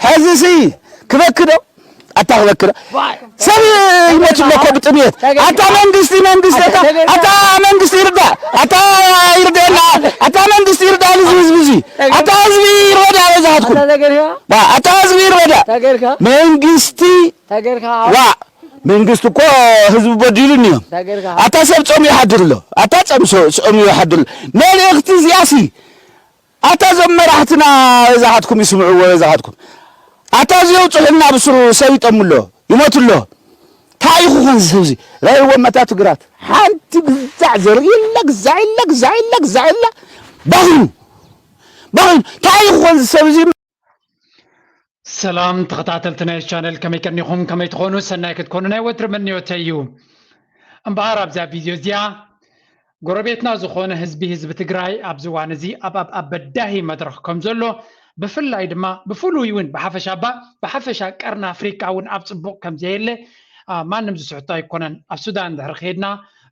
ሕዚ ሲ ክበኪ ዶ? ኣታ ክበኪ ዶ? ሰብ ይሞት ኣሎ እኮ ብጥሜት። ኣታ መንግስቲ መንግስቲ ኣታ ኣታ መንግስቲ ይርዳእ ኣታ ይርዳእና ኣታ መንግስቲ ይርዳእ እዚ ህዝቢ እዚ ኣታ ህዝቢ ይረዳእ በዛትኩም ኣታ ህዝቢ ይረዳእ መንግስቲ ዋ መንግስቲ እኮ ህዝቢ በዲሉኒ እዮም ኣታ ሰብ ጾም ይሓድር ኣሎ ኣታ ጾም ይሓድር መልእኽቲ እዚኣሲ ኣታ እዞም መራሕትና እዛሓትኩም ይስምዕዎ እዛሓትኩም ኣታ እዚ የውፅሑልና ብስሩ ሰብ ይጠሙ ኣሎ ይሞት ኣሎ እንታይ ይኹኸን ሰብዚ ራይዎ መታ ትግራት ሓንቲ ግዛዕ ዘርኢ የለ ግዛዕ የለ ግዛዕ የለ ግዛዕ የለ ባኺኑ ባኺኑ እንታይ ይኹኸን ሰብዚ ሰላም ተኸታተልቲ ናይ ቻነል ከመይ ቀኒኹም ከመይ ትኾኑ ሰናይ ክትኮኑ ናይ ወትሪ ምንዮተይ እዩ እምበኣር ኣብዛ ቪድዮ እዚኣ ጎረቤትና ዝኾነ ህዝቢ ህዝቢ ትግራይ ኣብዚ እዋን እዚ ኣብ ኣብ ኣብ በዳሂ መድረኽ ከም ዘሎ ብፍላይ ድማ ብፍሉይ እውን ብሓፈሻ ባ ብሓፈሻ ቀርኒ ኣፍሪቃ እውን ኣብ ፅቡቕ ከም ዘየለ ማንም ዝስሕቶ ኣይኮነን ኣብ ሱዳን ድሕሪ ከድና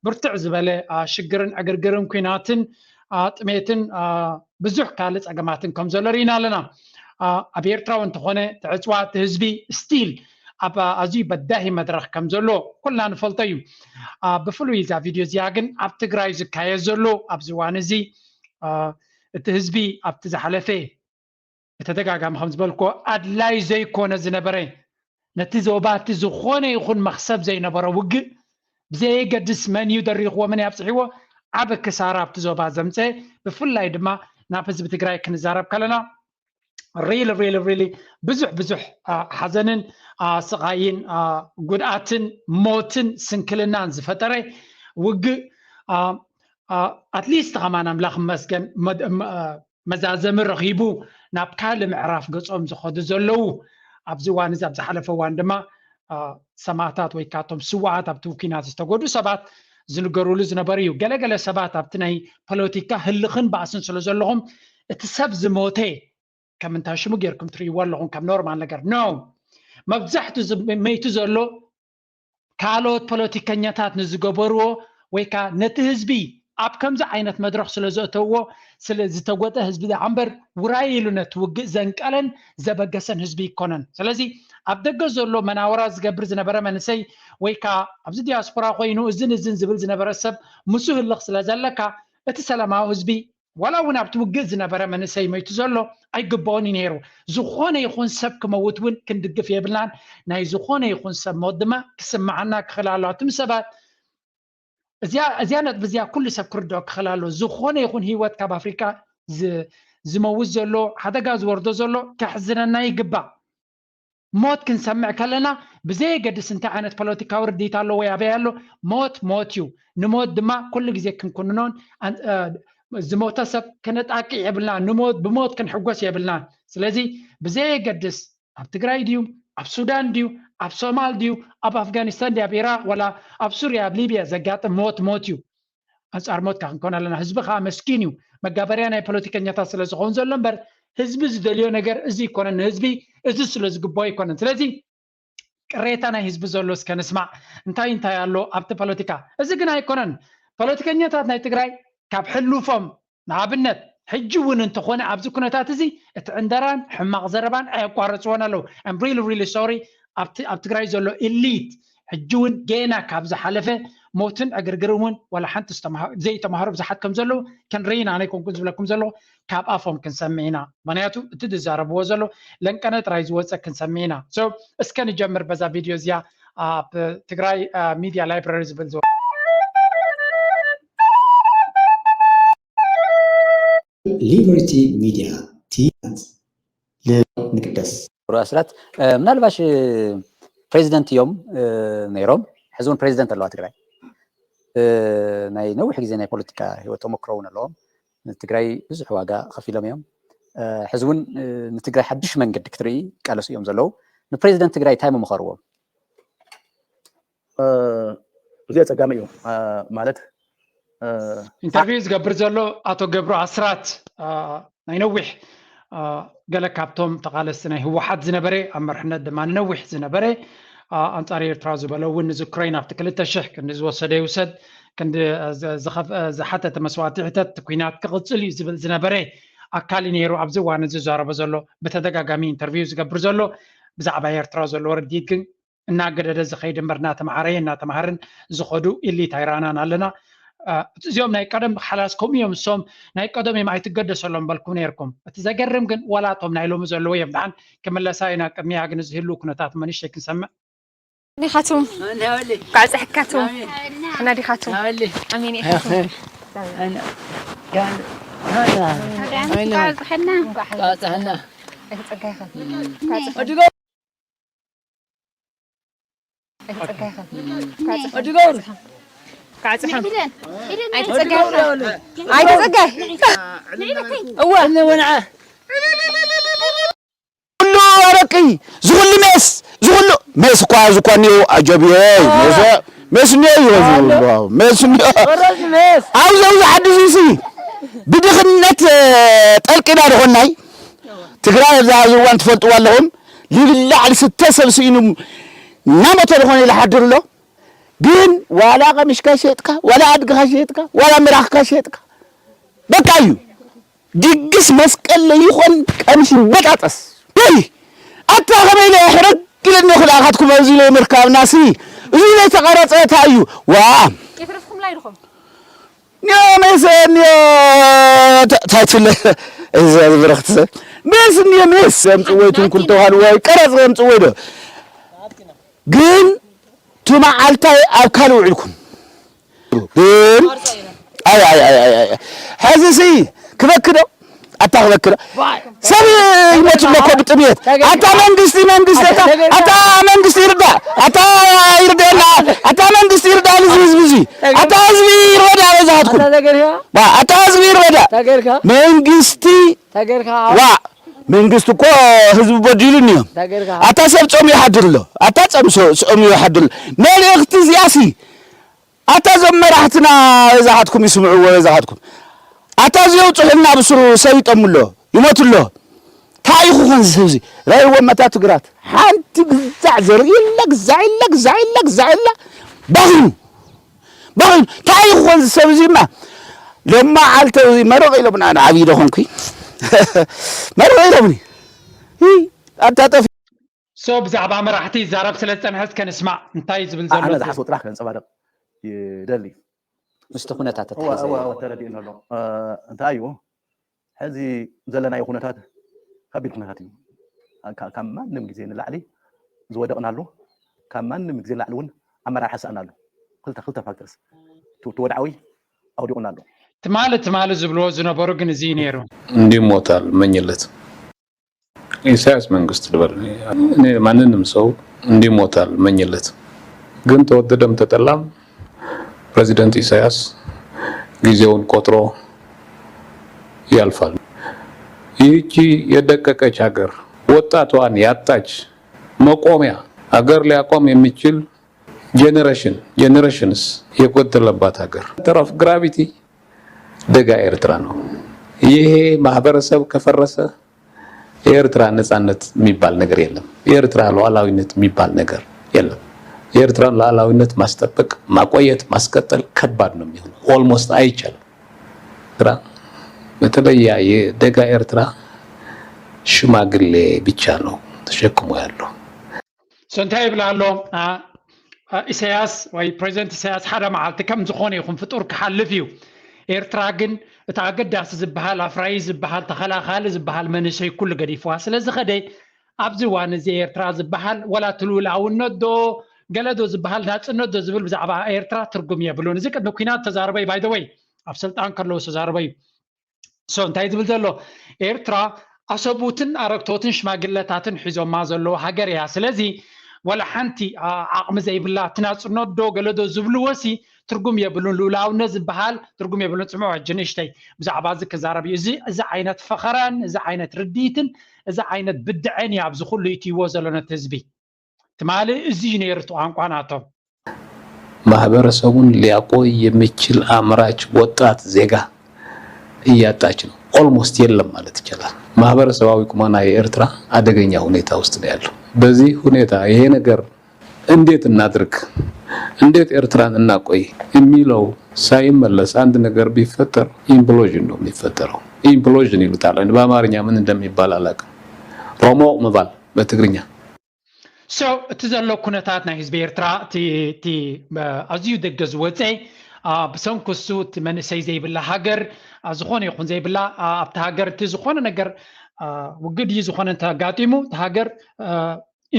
ብርትዕ ዝበለ ሽግርን ዕግርግርን ኩናትን ጥሜትን ብዙሕ ካልእ ፀገማትን ከም ዘሎ ርኢና ኣለና ኣብ ኤርትራ እውን እንተኾነ ትዕፅዋ እቲ ህዝቢ ስቲል ኣብ ኣዝዩ በዳሂ መድረኽ ከም ዘሎ ኩልና ንፈልጦ እዩ ብፍሉይ እዛ ቪድዮ እዚኣ ግን ኣብ ትግራይ ዝካየድ ዘሎ ኣብዚ እዋን እዚ እቲ ህዝቢ ኣብቲ ዝሓለፈ ብተደጋጋሚ ከም ዝበልኮ ኣድላይ ዘይኮነ ዝነበረ ነቲ ዞባ እቲ ዝኾነ ይኹን መኽሰብ ዘይነበሮ ውግእ ብዘየገድስ መን እዩ ደሪኽዎ መን ኣብፅሕዎ ዓብ ክሳራ ኣብቲ ዞባ ዘምፀ ብፍላይ ድማ ናብ ህዝቢ ትግራይ ክንዛረብ ከለና ሪሊ ሪሊ ሪሊ ብዙሕ ብዙሕ ሓዘንን ስቓይን ጉድኣትን ሞትን ስንክልናን ዝፈጠረ ውግእ ኣትሊስት ከማን ኣምላኽ መስገን መዛዘሚ ረኺቡ ናብ ካልእ ምዕራፍ ገጾም ዝኸዱ ዘለዉ ኣብዚ እዋን እዚ ኣብ ዝሓለፈ እዋን ድማ ሰማእታት ወይ ካቶም ስዋኣት ኣብቲ ኩናት ዝተጎዱ ሰባት ዝንገሩሉ ዝነበሩ እዩ ገለገለ ሰባት ኣብቲ ናይ ፖለቲካ ህልኽን ባእስን ስለ ዘለኹም እቲ ሰብ ዝሞተ ከም እንታይ ሽሙ ጌርኩም ትርእይዎ ኣለኹም ከም ኖርማል ነገር ኖ መብዛሕቱ መይቱ ዘሎ ካልኦት ፖለቲከኛታት ንዝገበርዎ ወይ ከዓ ነቲ ህዝቢ ኣብ ከምዚ ዓይነት መድረኽ ስለ ዘእተውዎ ስለ ዝተጎጠ ህዝቢ ደኣ እምበር ውራይ ኢሉ ነቲ ውግእ ዘንቀለን ዘበገሰን ህዝቢ ይኮነን። ስለዚ ኣብ ደገ ዘሎ መናወራ ዝገብር ዝነበረ መንእሰይ ወይ ከዓ ኣብዚ ዲያስፖራ ኮይኑ እዝን እዝን ዝብል ዝነበረ ሰብ ምስ ህልኽ ስለ ዘለካ እቲ ሰላማዊ ህዝቢ ዋላ እውን ኣብቲ ውግእ ዝነበረ መንእሰይ መይቱ ዘሎ ኣይግብኦን እዩ ነይሩ። ዝኾነ ይኹን ሰብ ክመውት እውን ክንድግፍ የብልናን። ናይ ዝኾነ ይኹን ሰብ ሞት ድማ ክስምዓና ክኽእል ኣሎ። ኣቱም ሰባት እዚኣ እዚኣ ነጥቢ እዚኣ ኩሉ ሰብ ክርድኦ ክኽእል ኣሎ። ዝኾነ ይኹን ህይወት ካብ ኣፍሪቃ ዝመውት ዘሎ ሓደጋ ዝወርዶ ዘሎ ከሕዝነና ይግባእ። ሞት ክንሰምዕ ከለና ብዘየገድስ እንታይ ዓይነት ፖለቲካዊ ርድኢት ኣሎ ወይ ኣበይ ኣሎ ሞት ሞት እዩ። ንሞት ድማ ኩሉ ግዜ ክንኩንኖን ዝሞተ ሰብ ከነጣቅዕ የብልና። ንሞት ብሞት ክንሕጎስ የብልና። ስለዚ ብዘየገድስ ኣብ ትግራይ ድዩ ኣብ ሱዳን ድዩ ኣብ ሶማል ድዩ ኣብ ኣፍጋኒስታን ድዩ ኣብ ኢራቅ ወላ ኣብ ሱርያ ኣብ ሊብያ ዘጋጥም ሞት ሞት እዩ። ኣንፃር ሞትካ ክንኮን ኣለና። ህዝቢ ከዓ መስኪን እዩ። መጋበርያ ናይ ፖለቲከኛታት ስለ ዝኸውን ዘሎ እምበር ህዝቢ ዝደልዮ ነገር እዚ ይኮነን። ንህዝቢ እዚ ስለ ዝግብኦ ይኮነን። ስለዚ ቅሬታ ናይ ህዝቢ ዘሎ እስከ ንስማዕ። እንታይ እንታይ ኣሎ ኣብቲ ፖለቲካ? እዚ ግን ኣይኮነን። ፖለቲከኛታት ናይ ትግራይ ካብ ሕሉፎም ንኣብነት ሕጂ እውን እንተኾነ ኣብዚ ኩነታት እዚ እቲ ዕንደራን ሕማቕ ዘረባን ኣየቋረፅዎን ኣለዉ። I'm really really sorry ኣብቲ ኣብ ትግራይ ዘሎ ኢሊት ሕጂ እውን ጌና ካብ ዝሓለፈ ሞትን ዕግርግርን እውን ዋላ ሓንቲ ዘይተማሃሩ ብዙሓት ከም ዘለዉ ክንርኢ ኢና። ኣነ ኣይኮንኩን ዝብለኩም ዘለኹ ካብ ኣፎም ክንሰምዕ ኢና። ምክንያቱ እቲ ዝዛረብዎ ዘሎ ለንቀነ ጥራይ ዝወፀ ክንሰምዕ ኢና። So እስከ ንጀምር በዛ ቪድዮ እዚኣ ኣብ ትግራይ ሚድያ ላይብራሪ ዝብል ዝወ ሊበርቲ ሚድያ ቲ ንቅደስ ኣስራት ምናልባሽ ፕሬዚደንት እዮም ነይሮም። ሕዚ እውን ፕሬዚደንት ኣለዋ ትግራይ። ናይ ነዊሕ ግዜ ናይ ፖለቲካ ህይወት ተመክሮ እውን ኣለዎም። ንትግራይ ብዙሕ ዋጋ ከፊሎም እዮም። ሕዚ እውን ንትግራይ ሓድሽ መንገዲ ክትርኢ ይቃለሱ እዮም ዘለዉ። ንፕሬዚደንት ትግራይ እንታይ ምመኸርዎም? እዚኣ ፀጋሚ እዩ ማለት ኢንተርቪው ዝገብር ዘሎ ኣቶ ገብሩ ኣስራት ናይ ነዊሕ ገለ ካብቶም ተቓለስቲ ናይ ህወሓት ዝነበረ ኣብ መርሕነት ድማ ንነዊሕ ዝነበረ ኣንፃር ኤርትራ ዝበለ እውን ንዝክረይን ኣብቲ ክልተ ሽሕ ክንዲ ዝወሰደ ይውሰድ ክንዲ ዝሓተተ መስዋእቲ ሕተት ኩናት ክቕፅል እዩ ዝብል ዝነበረ ኣካል እዩ ነይሩ ኣብዚ እዋን እዚ ዝዛረቦ ዘሎ፣ ብተደጋጋሚ ኢንተርቪው ዝገብር ዘሎ። ብዛዕባ ኤርትራ ዘለዎ ርድኢት ግን እናገደደ ዝኸይድ እምበር እናተምሃረየ እናተምሃርን ዝኸዱ ኢሊት ኣይረኣናን ኣለና። እዚኦም ናይ ቀደም ሓላስ ከምኡ እዮም። እሶም ናይ ቀደም እዮም ኣይትገደሰሎም በልኩም ነይርኩም። እቲ ዘገርም ግን ዋላ እቶም ናይ ሎሚ ዘለዉ እዮም። ደሓን ክምለሳ ኢና ቅድሚያ ግን እዚ ህሉ ኩነታት መንእሽተይ ክንሰምዕ። ዲኻቱም ኳዕ ፀሕካቱም ሓና ዲኻቱም ኣሜን ኢኻቱም ኣይተፀጋይ እወ ኩሉ ኣረቂ ዝኹሉ ሜስ ዝኹሉ ሜስ እኳ ዝኮኒ ኣጆብየ ሜስ ሜስ እኒኦ እዩ ዝብሉ ሜስ እኒኦ ኣብዚ ኣብዚ ዓዲ እዚ ሲ ብድኽነት ጠልቂና ዝኾናይ ትግራይ ኣብዚ ኣብዚ እዋን ትፈልጥዋ ኣለኹም ዝብላዕ ዝስተ ሰብ ስኢኑ እናሞተ ዝኾነ ኢሉ ሓድር ኣሎ ግን ዋላ ቀሚሽካ ሸጥካ ዋላ ኣድግኻ ሸጥካ ዋላ ምራኽካ ሸጥካ በቃ እዩ ድግስ መስቀል ለይኾን ቀምሽ ይበጣጠስ። ወይ ኣታ ከመይ ኢለ ሕረግ ኢለኒ ክልኣኻትኩም ኣብዚ ኢለ ምርካብና ሲ እዚ ዘይተቐረጸ እንታይ እዩ? ዋ የትረፍኩም ላይ ድኹም ኒዮ ሜስ ኒዮ ታይትለ እዚ ብረኽት ሰብ ሜስ ኒዮ ሜስ ኣምጽወይ ትንኩል ተባህሉ ወይ ቀረጽ ኣምጽወይ ዶ ግን ትማዓልታይ ኣብ ካልእ ውዒልኩም ግን ኣይ ኣይ ኣይ ኣይ ኣይ ሐዚ ሲ ክበኪ ዶ ኣታ ክበኪ ዶ ሰብ ይሞት ኣሎ እኮ ብጥምየት ኣታ መንግስቲ መንግስቲ ኣታ ኣታ መንግስቲ ይርዳ ኣታ ይርደና ኣታ መንግስቲ ይርዳ እዚ ህዝቢ እዚ ኣታ ህዝቢ ይርበዳ በዛትኩም ኣታ ህዝቢ ይርበዳ መንግስቲ ዋ መንግስቲ እኮ ህዝቢ በዲሉ እኒዮም ኣታ ሰብ ጾም ይሓድር ኣሎ ኣታ ጾም ጾም ይሓድር መልእክቲ እዚኣሲ ኣታ እዞም መራሕትና እዛኻትኩም ይስምዕዎ እዛኻትኩም ኣታ እዚ የውፅሑልና ብስሩ ሰብ ይጠሙ ኣሎ ይሞቱ ኣሎ እንታይ ኢኹ ኸን ዝህብ እዚ ራይዎ መታ ትግራት ሓንቲ ግዛዕ ዘርኢ የለ ግዛዕ የለ ግዛዕ የለ ግዛዕ የለ ባኺኑ ባኺኑ እንታይ ኢኹ ኸን ዝሰብ እዚ ማ ሎማ ዓልተ እዚ መረቕ ኢሎምና ዓብዪ ደኾንኩ መረቕ ኢሎምኒ ኣታ ጠፊ So ብዛዕባ መራሕቲ ይዛረብ ስለ ዝጸንሐ እስከ ንስማዕ እንታይ እዩ ዝብል ዘሎ ኣነ እቲ ዝሓስቦ ጥራሕ ከንጸባርቕ ይደሊ ምስቲ ኩነታት ተታሒዘ ተረዲእኒ ኣሎ እንታይ እዩ ሕዚ ዘለናዮ ኩነታት ከቢድ ኩነታት እዩ ካብ ማንም ግዜ ንላዕሊ ዝወደቕናሉ ካብ ማንም ግዜ ንላዕሊ እውን ኣመራርሓ ዝሰኣናሉ ክልተ ክልተ ፋክተርስ እቲ ወድዓዊ ኣውዲቑና ኣሎ ትማሊ ትማሊ ዝብልዎ ዝነበሩ ግን እዚ እዩ ነይሩ እንዲሞት አልመኝለት ኢሳያስ መንግስት ልበል እኔ ማንንም ሰው እንዲሞት አልመኝለትም። ግን ተወደደም ተጠላም ፕሬዚደንት ኢሳያስ ጊዜውን ቆጥሮ ያልፋል። ይህቺ የደቀቀች ሀገር ወጣቷን ያጣች መቆሚያ ሀገር ሊያቆም የሚችል generation generations የጎደለባት ሀገር center of gravity ደጋ ኤርትራ ነው። ይሄ ማህበረሰብ ከፈረሰ የኤርትራ ነጻነት የሚባል ነገር የለም። የኤርትራ ሉዓላዊነት የሚባል ነገር የለም። የኤርትራን ሉዓላዊነት ማስጠበቅ፣ ማቆየት፣ ማስቀጠል ከባድ ነው የሚሆነው። almost አይቻልም። ኤርትራ በተለይ ያ የደጋ ኤርትራ ሽማግሌ ብቻ ነው ተሸክሞ ያለው። So እንታይ ይብል ኣሎ? ኢሳያስ ወይ ፕሬዚደንት ኢሳያስ ሓደ መዓልቲ ከም ዝኾነ ይኹን ፍጡር ክሓልፍ እዩ። ኤርትራ ግን እቲ ኣገዳሲ ዝበሃል ኣፍራዪ ዝበሃል ተኸላኻሊ ዝበሃል መንእሰይ ኩሉ ገዲፍዋ ስለ ዝኸደ ኣብዚ እዋን እዚ ኤርትራ ዝበሃል ወላ እቲ ልኡላውነት ዶ ገለ ዶ ዝበሃል ናጽነት ዶ ዝብል ብዛዕባ ኤርትራ ትርጉም የብሉን። እዚ ቅድሚ ኲናት ተዛረበ እዩ by the way ኣብ ስልጣን ከለዉ ዝተዛረበ እዩ። so እንታይ ዝብል ዘሎ ኤርትራ ኣሰቡትን ኣረግቶትን ሽማግለታትን ሒዞማ ዘለዉ ሃገር እያ ስለዚ ወላ ሓንቲ ዓቕሚ ዘይብላ እቲ ናፅነት ዶ ገለ ዶ ዝብልዎ ሲ ትርጉም የብሉን ልኡላውነት ዝበሃል ትርጉም የብሉን ፅምዑ ሕጂ ንእሽተይ ብዛዕባ እዚ ክዛረብ እዩ እዚ እዚ ዓይነት ፈኸራን እዚ ዓይነት ርድኢትን እዚ ዓይነት ብድዐን እዩ ኣብዚ ኩሉ ይትይዎ ዘሎ ነቲ ህዝቢ ትማሊ እዚ እዩ ነይሩ እቲ ቋንቋ ናቶም ማህበረሰቡን ሊያቆይ የሚችል አምራች ወጣት ዜጋ እያጣች ነው። almost የለም ማለት ይቻላል። ማህበረሰባዊ ቁመና የኤርትራ አደገኛ ሁኔታ ውስጥ ነው ያለው። በዚህ ሁኔታ ይሄ ነገር እንዴት እናድርግ፣ እንዴት ኤርትራን እናቆይ የሚለው ሳይመለስ አንድ ነገር ቢፈጠር implosion ነው የሚፈጠረው። ኢምፕሎዥን ይሉታል። በአማርኛ ምን እንደሚባል አላውቅም። ሮሞቅ ምባል በትግርኛ። So እቲ ዘሎ ኩነታት ናይ ህዝቢ ኤርትራ እቲ ኣዝዩ ደገ ዝወፀ ብሰንኩ እሱ እቲ መንእሰይ ዘይብላ ሃገር ዝኾነ ይኹን ዘይብላ ኣብቲ ሃገር እቲ ዝኾነ ነገር ውግእ ድዩ ዝኾነ እንተጋጢሙ እቲ ሃገር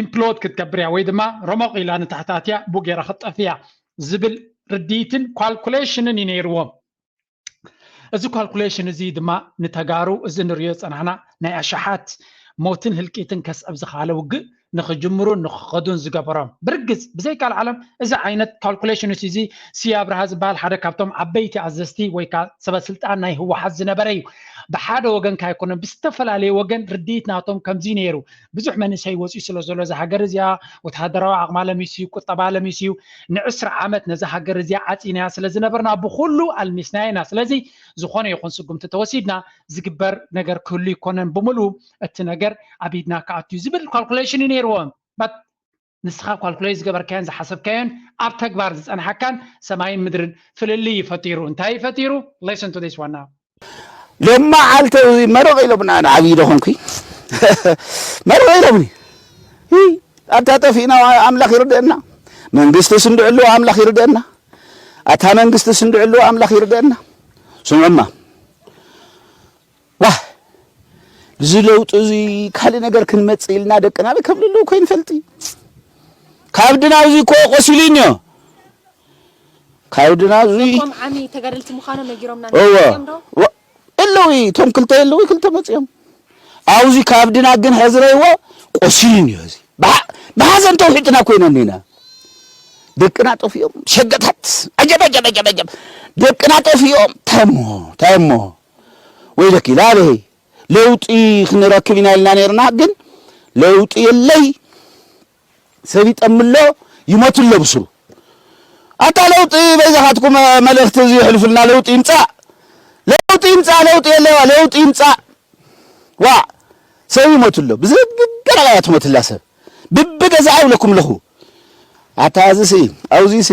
ኢምፕሎድ ክትገብር እያ ወይ ድማ ረሞቕ ኢላ ንታሕታትያ ቡጌራ ክትጠፍያ ዝብል ርድኢትን ኳልኩሌሽንን እዩ ነይርዎም። እዚ ኳልኩሌሽን እዚ ድማ ንተጋሩ እዚ ንሪኦ ዝፀናሕና ናይ ኣሽሓት ሞትን ህልቂትን ከስዕብ ዝኸኣለ ውግእ ንኽጅምሩን ንኽኸዱን ዝገበሮም ብርግፅ ብዘይካል ዓለም እዚ ዓይነት ካልኩሌሽን እዚ ስየ ኣብርሃ ዝበሃል ሓደ ካብቶም ዓበይቲ ኣዘዝቲ ወይ ከዓ ሰበስልጣን ናይ ህወሓት ዝነበረ እዩ። ብሓደ ወገን ካይኮነን ብዝተፈላለየ ወገን ርድኢት ናቶም ከምዚ ነይሩ። ብዙሕ መንእሰይ ወፂኡ ስለ ዘሎ እዛ ሃገር እዚኣ ወተሃደራዊ ዓቕማ ለሚሱ እዩ፣ ቁጠባ ለሚሱ እዩ። ንዕስራ ዓመት ነዛ ሃገር እዚኣ ዓፂናያ ስለ ዝነበርና ብኩሉ ኣልሚስናያ ኢና። ስለዚ ዝኾነ ይኹን ስጉምቲ ተወሲድና ዝግበር ነገር ክህሉ ይኮነን ብምሉ እቲ ነገር ኣብ ኢድና ክኣቱ እዩ ዝብል ካልኩሌሽን እዩ ነይርዎም። በት ንስኻ ኳልኩሌት ዝገበርካዮን ዝሓሰብካዮን ኣብ ተግባር ዝፀንሓካን ሰማይን ምድርን ፍልልይ ይፈጢሩ። እንታይ ይፈጢሩ? Listen to this one now. ሎማ ዓልተ መረቕ ኢሎምና ንዓብዪ ዶ ኾንኩ መረቕ ኢሎምኒ ኣታ ጠፊእና ኣምላኽ ይርደአና መንግስቲ ስንድዕሉ ኣምላኽ ይርደአና ኣታ መንግስቲ ስንድዕሉ ኣምላኽ ይርደአና ስምዑማ ዋ እዚ ለውጢ እዚ ካልእ ነገር ክንመጽእ ኢልና ደቅና ኣበይ ከም ዘለዉ ኮይንፈልጢ ካብ ድና እዚ እኮ ቆሲሉ እኒዮ ካብ ድና እዚ ቆም ዓሚ ተጋደልቲ ምዃኖም ነጊሮምና እዮም ዶ ኣለዊ እቶም ክልተ ኣለዊ ክልተ መጽኦም ኣብዚ ካብ ድና ግን ሕዝረይዎ ቆሲሉ እኒዮ እዚ ብሓዘን ተውሒጥና ኮይና እኒና ደቅና ጠፊኦም ሸገታት ኣጀብ ኣጀብ ኣጀብ ኣጀብ ደቅና ጠፊኦም ታሞ ታሞ ወይለኪ ላበይ ለውጢ ክንረክብ ኢና ኢልና ነርና ግን ለውጢ የለይ ሰብ ይጠምሎ ይሞትሎ ብስሩ ኣታ ለውጢ በይዛኻትኩም መልእኽቲ እዚ ይሕልፍልና ለውጢ ይምፃእ ለውጢ ይምፃእ ለውጢ የለዋ ለውጢ ይምፃእ ዋ ሰብ ይሞትሎ ብዝግገር እያ ትሞትላ ሰብ ብብገዛ ኣብለኩም ኣለኹ ኣታ እዚ ሲ ኣብዚ ሲ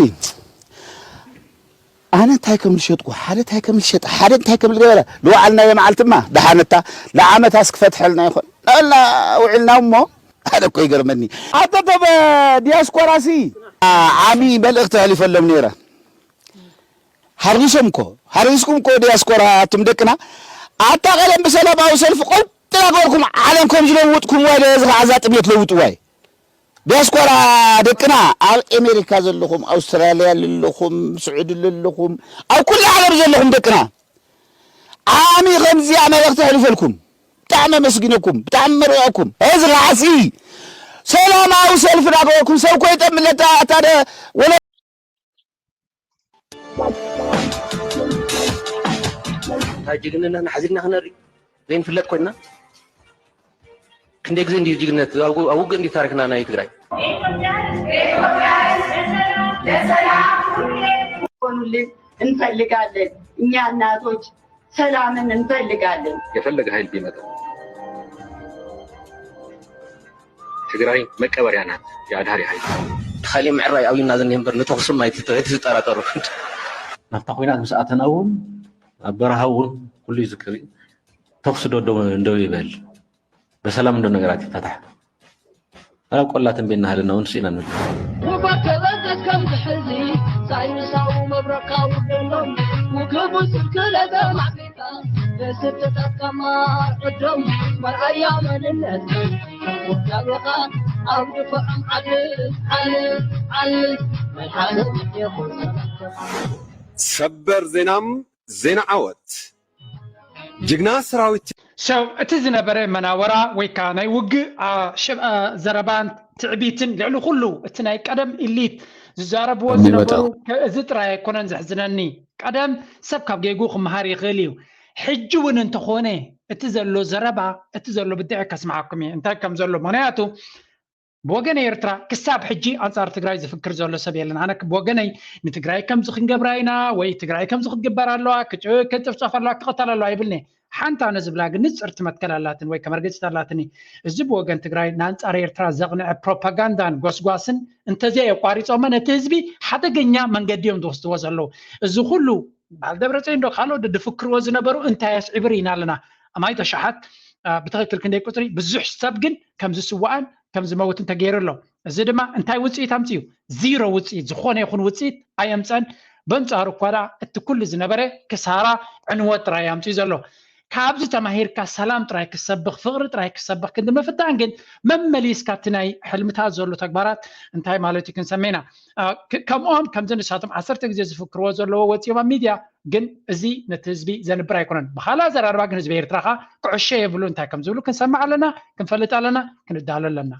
ኣነ እንታይ ከም ዝሸጥኩ ሓደ እንታይ ከም ዝሸጠ ሓደ እንታይ ከም ዝገበረ ዝወዓልናዮ መዓልትማ ደሓነታ ንዓመታስ ክፈትሐልና ይኾን ናበልና ውዒልና እሞ ሓደ እኮ ይገርመኒ ኣተተበ ዲያስፖራ ሲ ዓሚ መልእኽቲ ኣሕሊፈሎም ነይረ ሃሪሶም እኮ ሃሪስኩም እኮ ዲያስፖራ ኣቱም ደቅና ኣታ ቀደም ብሰላማዊ ሰልፊ ቆልጥና ገርኩም ዓለም ከም ዝለውጥኩም ዋይ እዚ ከዓ እዛ ጥሜት ለውጥዋይ ዲያስፖራ ደቅና ኣብ ኤሜሪካ ዘለኹም ኣውስትራልያ ዘለኹም ስዑዲ ዘለኹም ኣብ ኩሉ ዓለም ዘለኹም ደቅና ዓሚ ከምዚኣ መልእኽቲ ኣሕልፈልኩም ብጣዕሚ ኣመስግነኩም ብጣዕሚ መርዕኩም እዚ ራእሲ ሰላማዊ ሰልፊ ናገበርኩም ሰብ ኮ ይጠምለታ ኣታ ወለ እንታይ ጅግንነትና ሓዚልና ክነርኢ ዘይንፍለጥ ኮይንና ክንደይ ግዜ እንድዩ ጅግነት ኣብ ውግእ እንድዩ ታሪክና ናይ ትግራይ ሆኑልን እንፈልጋለን። እኛ እናቶች ሰላምን እንፈልጋለን። የፈለገ ኃይል ቢመጣ ትግራይ መቀበሪያ ናት። የአድሃሪ ኃይል ካሊእ ምዕራይ ኣብዩና ዝኒህ እምበር ንተኹስም ኣይትጠራጠሩ። ናብታ ኮይናት ምስ ኣተና እውን ኣብ በረሃ እውን ኩሉ ይዝክር እዩ። ተኹሲ ዶ እንደው ይበል፣ በሰላም እንዶ ነገራት ይፈታሕ። ኣብ ቆላ ተንቤን እናሃለና እውን ስኢና ንብል። ወባከበተት ከም ዝሕዚ ሳይንሳዊ መብረካዊ ደሎም ውግቡ ስልክለተ ማዕቤታ ደስብተት ከማር ዕዶም መርኣያ መንነት ወዳቤኻ ኣብ ድፍዖም ዓል ዓል ዓል መድሓነት የኹን ሰበር ዜናም ዜና ዓወት ጅግና ሰራዊት ሰው እቲ ዝነበረ መናወራ ወይ ከዓ ናይ ውግእ ዘረባን ትዕቢትን ልዕሊ ኩሉ እቲ ናይ ቀደም ኢሊት ዝዛረብዎ ዝነበሩ እዚ ጥራይ ኣይኮነን ዘሕዝነኒ። ቀደም ሰብ ካብ ጌጉ ክመሃር ይኽእል እዩ። ሕጂ እውን እንተኾነ እቲ ዘሎ ዘረባ እቲ ዘሎ ብድዐ ከስምዓኩም እየ እንታይ ከም ዘሎ ምክንያቱ ብወገን ኤርትራ ክሳብ ሕጂ ኣንጻር ትግራይ ዝፍክር ዘሎ ሰብ የለን። ኣነ ብወገነይ ንትግራይ ከምዚ ክንገብራ ኢና ወይ ትግራይ ከምዚ ክትግበር ኣለዋ፣ ክጭፍጨፍ ኣለዋ፣ ክቕተል ኣለዋ ይብልኒ። ሓንቲ ኣነ ዝብላ ግን ንጽርቲ መትከል ኣላትን ወይ ከመርገጺት ኣላትኒ። እዚ ብወገን ትግራይ ንኣንጻር ኤርትራ ዘቕንዐ ፕሮፓጋንዳን ጎስጓስን እንተዘይ ኣቋሪጾመ ነቲ ህዝቢ ሓደገኛ መንገዲ እዮም ዝወስድዎ ዘለዉ። እዚ ኩሉ በዓል ደብረፅዮን ዶ ካልኦት ዶ ዝፍክርዎ ዝነበሩ እንታይ የስዕብር ኢና ኣለና። ኣማይ ተሻሓት ብትኽክል ክንደይ ቁፅሪ ብዙሕ ሰብ ግን ከም ዝስዋእን ከም ዝመውትን ተገይሩ ኣሎ። እዚ ድማ እንታይ ውፅኢት ኣምፅኡ? ዚሮ ውፅኢት፣ ዝኾነ ይኹን ውፅኢት ኣየምፀን። በንፃሩ እኳ ደኣ እቲ ኩሉ ዝነበረ ክሳራ፣ ዕንወት ጥራይ ኣምፅኡ ዘሎ። ካብዚ ተማሂርካ ሰላም ጥራይ ክሰብኽ፣ ፍቕሪ ጥራይ ክሰብኽ ክንዲ ምፍታን ግን መመሊስካ እቲ ናይ ሕልምታት ዘሎ ተግባራት እንታይ ማለት እዩ ክንሰሜና። ከምኦም ከምዚ ንሳቶም ዓሰርተ ግዜ ዝፍክርዎ ዘለዎ ወፂኦም ኣብ ሚድያ ግን እዚ ነቲ ህዝቢ ዘንብር ኣይኮነን። ብኻልእ ኣዘራርባ ግን ህዝቢ ኤርትራ ኸዓ ክዕሾ የብሉ እንታይ ከም ዝብሉ ክንሰምዕ ኣለና፣ ክንፈልጥ ኣለና፣ ክንዳሎ ኣለና።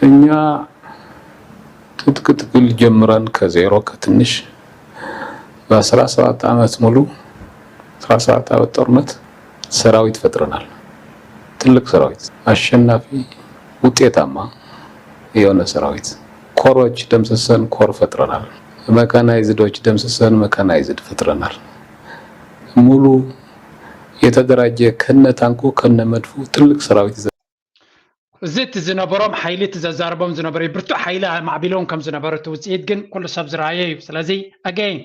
እኛ ትጥቅ ትግል ጀምረን ከዜሮ ከትንሽ በአስራ ሰባት ዓመት ሙሉ አስራ ሰባት ዓመት ጦርነት ሰራዊት ፈጥረናል። ትልቅ ሰራዊት፣ አሸናፊ ውጤታማ የሆነ ሰራዊት። ኮሮች ደምስሰን ኮር ፈጥረናል። መካናይዝዶች ደምስሰን መካናይዝድ ፈጥረናል። ሙሉ የተደራጀ ከነ ታንኩ ከነ መድፉ ትልቅ ሰራዊት ይዘ- እዚ እቲ ዝነበሮም ሓይሊ እቲ ዘዛርቦም ዝነበረ ብርቱዕ ሓይሊ ኣማዕቢሎም ከም ዝነበረ እቲ ውፅኢት ግን ኩሉ ሰብ ዝረኣየ እዩ። ስለዚ again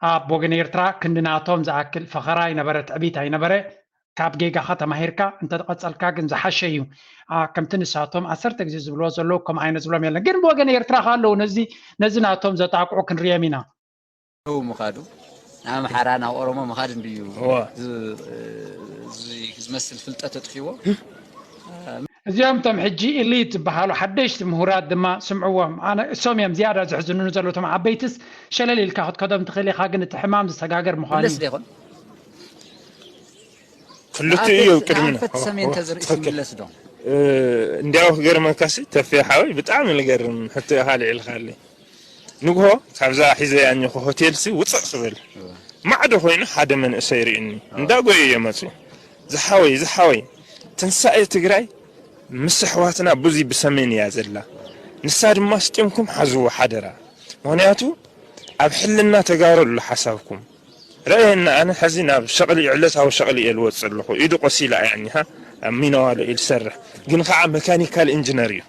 ኣብ ወገን ኤርትራ ክንዲ ናቶም ዝኣክል ፈኸራ ኣይነበረ፣ ትዕቢት ኣይነበረ። ካብ ጌጋኻ ተማሂርካ እንተቐጸልካ ግን ዝሓሸ እዩ። ከምቲ ንሳቶም ዓሰርተ ግዜ ዝብልዎ ዘለዉ ከም ዓይነት ዝብሎም የለን። ግን ብወገን ኤርትራ ከ ኣለዉ ነዚ ነዚ ናቶም ዘጣቕዑ ክንሪኦም ኢና። ደቡብ ምኻዱ ናብ ኣምሓራ ናብ ኦሮሞ ምኻድ እንድዩ እዋ። ዝ- ዝ- ዝመስል ፍልጠት ተጥፊዎ። እዚኦም እቶም ሕጂ ኢሊት ዝበሃሉ ሓደሽቲ ምሁራት ድማ ስምዕዎም። ኣነ እሶም እዮም ዝያዳ ዘሕዝኑኒ ዘለዉ። እቶም ዓበይትስ ሸለል ኢልካ ክትከዶም ትኽእል ኢኻ፣ ግን እቲ ሕማም ዝሰጋገር ምዃኑ ምለስ እዩ። ዶ ይኾን? ክልቲኡ እዩ ቅድሚና። ንኣንፈት ሰሜን ተዝርእሲ ትኽክል። ምለስ ዶ? እ፣ እንዲያው ክገርመካሲ ተፌ ሓወይ ብጣዕሚ ልገርም ሕቶ ኢኻ ልዒልካለይ። ንግሆ ካብዛ ሒዘያ እኒኹ ሆቴልሲ ውፅእ ክብል ማዕዶ ኮይኑ ሓደ መንእሰይ ርእዩኒ እንዳጎየ እየ መፅኡ። ዝሓወይ ዝሓወይ ትንሳኤ ትግራይ ምስ ኣሕዋትና ብዙይ ብሰሜን እያ ዘላ። ንሳ ድማ ስጢምኩም ሓዝዎ ሓደራ። ምኽንያቱ ኣብ ሕልና ተጋሩ ኣሎ ሓሳብኩም። ረእየና ኣነ ሕዚ ናብ ሸቕሊ ዕለታዊ ሸቕሊ እየ ልወፅእ ኣለኹ። ኢዱ ቆሲላ እያ እኒሃ ኣብ ሚነዋሎ እዩ ዝሰርሕ። ግን ከዓ መካኒካል ኢንጂነር እዩ።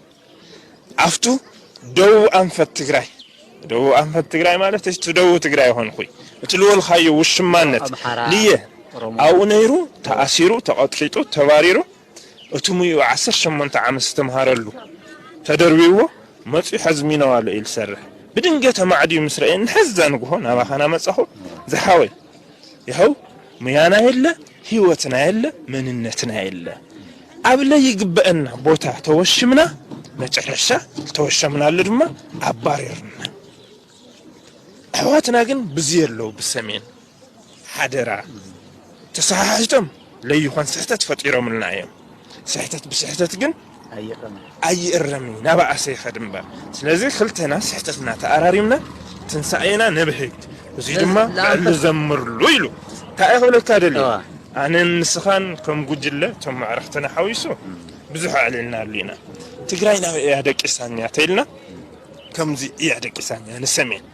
ኣብቱ ደቡብ ኣንፈት ትግራይ ደቡብ ኣንፈት ትግራይ ማለት እቲ ደቡብ ትግራይ ይኾንኩይ እቲ ልወልካዮ ውሽማነት ኣምሓራ፣ ልየ ኦሮሞ። ኣብኡ ነይሩ ተኣሲሩ ተቐጥቂጡ ተባሪሩ እቲ ሙይኡ ዓሰርተ ሸሞንተ ዓመት ዝተምሃረሉ ተደርቢዎ መፂኡ ሕዚ ሚነዋሎ እዩ ዝሰርሕ። ብድንገት ኣማዕድዩ ምስ ረእየኒ ሕዛ ንግሆ ናባኻ ናመፃኹ ዝሓወይ ይኸው ሙያና የለ ህይወትና የለ መንነትና የለ ኣብ ለይግበአና ቦታ ተወሽምና መጨረሻ ተወሸምናሉ ድማ ኣባሪርና። ኣሕዋትና ግን ብዚ ኣለዉ ብሰሜን ሓደራ ተሰሓሒቶም ለይኾን ስሕተት ፈጢሮምልና እዮም። ስሕተት ብስሕተት ግን ኣይእረምን። ኣይእረምን እዩ ናብኣሰ ይኸድ እምበር። ስለዚ ክልተና ስሕተትና ተኣራሪምና ትንሳኤና ነብህግ። እዚ ድማ ለኣንፈት- ብዕሊ ዘምርሉ ኢሉ እንታይ ክብለካ ደልዩ እዋ። ኣነን ንስኻን ከም ጉጅለ እቶም መዕረኽትና ሓዊሱ ብዙሕ ኣዕሊልና ኣሉ ኢና። ትግራይ ናብ እያ ደቂሳኛ ተኢልና ከምዚ እያ ደቂሳኛ ንሰሜን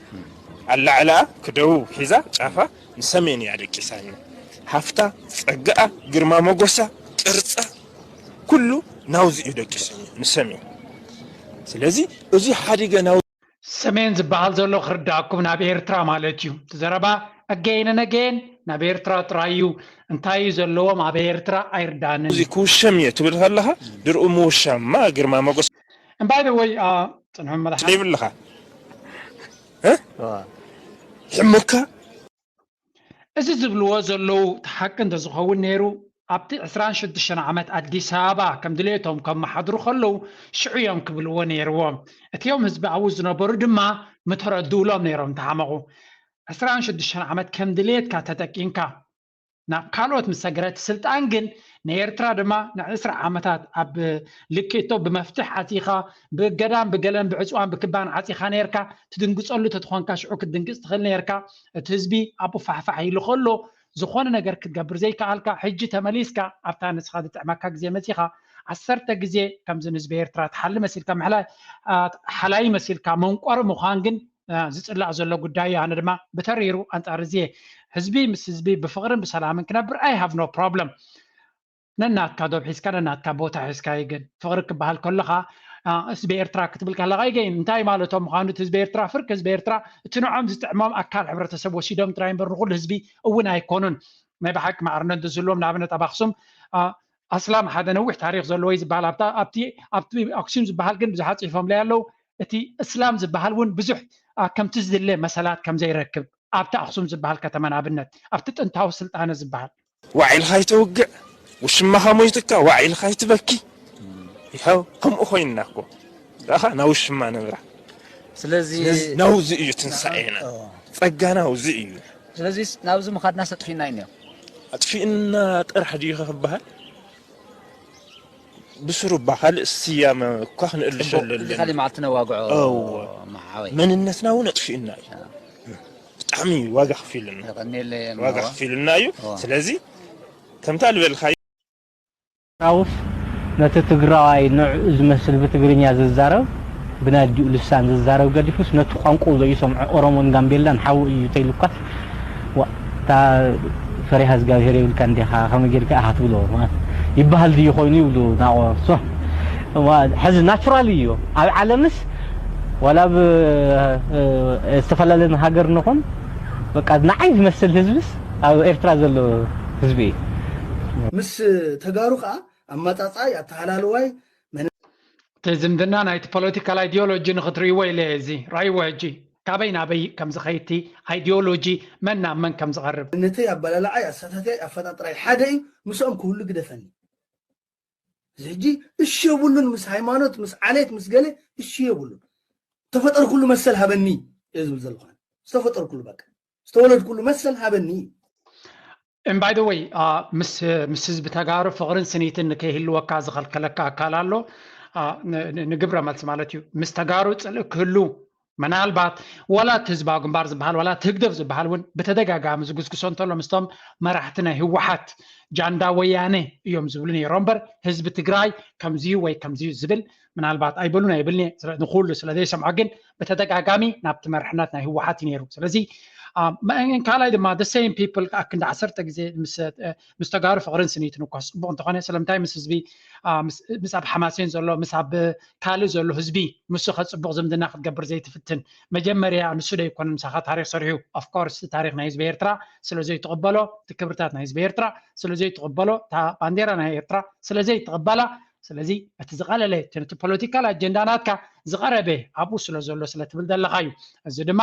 ኣላዕላኣ ክደቡብ ሒዛ ጫፋ ንሰሜን እያ ደቂሳኛ። ሃፍታ፣ ጸጋኣ፣ ግርማ ሞጎሳ፣ ቅርጻ ኩሉ ናውዚ እዩ ደቂሳኛ ንሰሜን። ስለዚ እዚ ሓዲገ ናው ሰሜን ዝበሃል ዘሎ ክርዳእኩም ናብ ኤርትራ ማለት እዩ። እቲ ዘረባ again and again ናብ ኤርትራ ጥራይ እዩ። እንታይ እዩ ዘለዎም ኣብ ኤርትራ ኣይርዳንን። እዚ ክውሸም እየ ትብል ከለኻ ድርኡ ምውሻማ ግርማ ሞጎስ And by the way uh, ፅንሑ መድሓ ይብልኻ እ? ሕሙካ እዚ ዝብልዎ ዘለዉ እቲ ሓቂ እንተዝኸውን ነይሩ ኣብቲ ዕስራን ሽዱሽተን ዓመት ኣዲስ ኣበባ ከም ድሌቶም ከመሓድሩ ከለዉ ሽዑ እዮም ክብልዎ ነይርዎም። እቲኦም ህዝቢ ኣብኡ ዝነበሩ ድማ ምተረድኡሎም ነይሮም ተሓመቑ። ዕስራን ሽዱሽተን ዓመት ከም ድሌትካ ተጠቂምካ ናብ ካልኦት ምስ ሰገረ እቲ ስልጣን ግን ንኤርትራ ድማ ንዕስራ ዓመታት ኣብ ልክቶ ብመፍትሕ ዓፂኻ ብገዳም ብገለን ብዕፅዋን ብክባን ዓፂኻ ነርካ ትድንግፀሉ ተትኾንካ ሽዑ ክትድንግፅ ትኽእል ነርካ። እቲ ህዝቢ ኣብኡ ፋሕፋሕ ኢሉ ከሎ ዝኾነ ነገር ክትገብር ዘይከኣልካ ሕጂ ተመሊስካ ኣብታ ንስኻ ዝጥዕመካ ግዜ መፂኻ ዓሰርተ ግዜ ከምዚ ንህዝቢ ኤርትራ ትሓሊ መሲልካ ምሕላይ ሓላይ መሲልካ መንቆሪ ምዃን ግን ዝፅላእ ዘሎ ጉዳይ እዩ። ኣነ ድማ ብተሪሩ ኣንፃር እዚ ህዝቢ ምስ ህዝቢ ብፍቕርን ብሰላምን ክነብር I have no problem። ነናትካ ዶብ ሒዝካ ነናትካ ቦታ ሒዝካ እዩ። ግን ፍቕሪ ክበሃል ከለኻ ህዝቢ ኤርትራ ክትብል ከለካ ይገይም። እንታይ ማለቶም ምዃኑ? እቲ ህዝቢ ኤርትራ፣ ፍርቂ ህዝቢ ኤርትራ፣ እቲ ንዖም ዝጥዕሞም ኣካል ሕብረተሰብ ወሲዶም ጥራይ እምበር ንኹሉ ህዝቢ እውን ኣይኮኑን። ናይ ብሓቂ ማዕርነት ዝህልዎም፣ ንኣብነት ኣብ ኣኽሱም ኣስላም ሓደ ነዊሕ ታሪክ ዘለዎ እዩ ዝበሃል። ኣብቲ ኣብቲ ኣክሱም ዝበሃል ግን ብዙሓት ፅሒፎምለይ ኣለዉ። እቲ እስላም ዝበሃል እውን ብዙሕ ከምቲ ዝድለ መሰላት ከምዘይረክብ ኣብቲ ኣክሱም ዝበሃል ከተማ ንኣብነት ኣብቲ ጥንታዊ ስልጣነ ዝበሃል ዋዒልካ ይተውግዕ ውሽማኻ ሞይትካ ዋዒልካ ይትበኪ ይኸው ከምኡ ኮይንና እኮ ራኻ ናብ ውሽማ ነብራ ስለዚ ስለዚ ናውዚ እዩ ትንሳኤና ጸጋ ናውዚ እዩ ስለዚ ናብዚ ምኻድና ሰጥፊና እዩ ነዮ ኣጥፊእና ጥራሕ ድዩ ክበሃል ብስሩ እባ ካልእ ስያመ እኳ ክንእልሸሉ እዚ ካሊ መዓልቲ ነዋግዖ እወ። መሓወይ መንነትና እውን ኣጥፊእና እዩ ብጣዕሚ ዋጋ ከፊሉና የቐኒየለ ዋጋ ከፊሉና እዩ እወ። ስለዚ ከምታ ዝበልካ ራውስ ነቲ ትግራዋይ ንዕኡ ዝመስል ብትግርኛ ዝዛረብ ብናይ ኣዲኡ ልሳን ዝዛረብ ገዲፉስ ነቲ ቋንቋኡ ዘይሰምዖ ኦሮሞን ጋምቤላን ሓው እዩ ተይሉኳስ ዋ እታ ፈሪሃ እግዚኣብሄር የብልካ እንዲኻ ከመይ ጌርካ ኢኻ ትብሎ ማለት ይበሃል ድዩ ኮይኑ ይብሉ ናቆ ሶ ዋ ሕዚ ናቹራል እዩ ኣብ ዓለምስ ዋላ ብ ዝተፈላለን ሃገር ንኹን በቃ ንዓይ ዝመስል ህዝብስ ኣብ ኤርትራ ዘሎ ህዝቢ እዩ ምስ ተጋሩ ከዓ ኣመፃፅኣይ ኣተሃላልዋይ እቲ ዝምድና ናይቲ ፖለቲካል ኣይዲዮሎጂ ንክትርእይዎ ኢለ እየ እዚ ራእይዎ ሕጂ ካበይ ናበይ ከም ዝኸይድ እቲ ኣይዲዮሎጂ መን ናብ መን ከም ዝቐርብ መንነተይ ኣበላልዓይ ኣሰታትያይ ኣፈጣጥራይ ሓደ እዩ ምስኦም ክህሉ ግደፈኒ እዚ ሕጂ እሺ የብሉን ምስ ሃይማኖት ምስ ዓሌት ምስ ገለ እሺ የብሉን ዝተፈጠርኩሉ መሰል ሃበኒ እየ ዝብል ዘለኹ ዝተፈጠርኩሉ በቃ ዝተወለድኩሉ መሰል ሃበኒ እዩ And by the way ምስ ምስ ህዝቢ ተጋሩ ፍቕርን ስኒትን ንከይህልወካ ዝኸልከለካ ኣካል ኣሎ ንግብረ መልሲ ማለት እዩ ምስ ተጋሩ ፅልእ ክህሉ ምናልባት ዋላ እቲ ህዝባዊ ግንባር ዝበሃል ዋላ እቲ ህግደፍ ዝበሃል እውን ብተደጋጋሚ ዝጉስጉሶ እንተሎ ምስቶም መራሕቲ ናይ ህወሓት ጃንዳ ወያነ እዮም ዝብሉ ነይሮም እምበር ህዝቢ ትግራይ ከምዚዩ ወይ ከምዚዩ ዝብል ምናልባት ኣይበሉን ኣይብልኒ ንኩሉ ስለ ዘይሰምዖ ግን ብተደጋጋሚ ናብቲ መርሕነት ናይ ህወሓት እዩ ነይሩ ስለዚ ካልኣይ ድማ the same people ከዓ ክንዲ ዓሰርተ ግዜ ምስ ተጋሩ ፍቅርን ስኒትን እኳ ፅቡቅ እንተኾነ ስለምንታይ ምስ ህዝቢ ምስ ኣብ ሓማሴን ዘሎ ምስ ኣብ ካልእ ዘሎ ህዝቢ ንሱ ከፅቡቅ ዝምድና ክትገብር ዘይትፍትን መጀመርያ ንሱ ዶ ይኮነ ምሳኻ ታሪክ ሰሪሑ of course ታሪክ ናይ ህዝቢ ኤርትራ ስለ ዘይትቅበሎ እቲ ክብርታት ናይ ህዝቢ ኤርትራ ስለ ዘይትቅበሎ እታ ባንዴራ ናይ ኤርትራ ስለ ዘይትቅበላ ስለዚ እቲ ዝቀለለ እቲ ነቲ ፖለቲካል ኣጀንዳ ናትካ ዝቀረበ ኣብኡ ስለ ዘሎ ስለ ትብል ዘለካ እዩ እዚ ድማ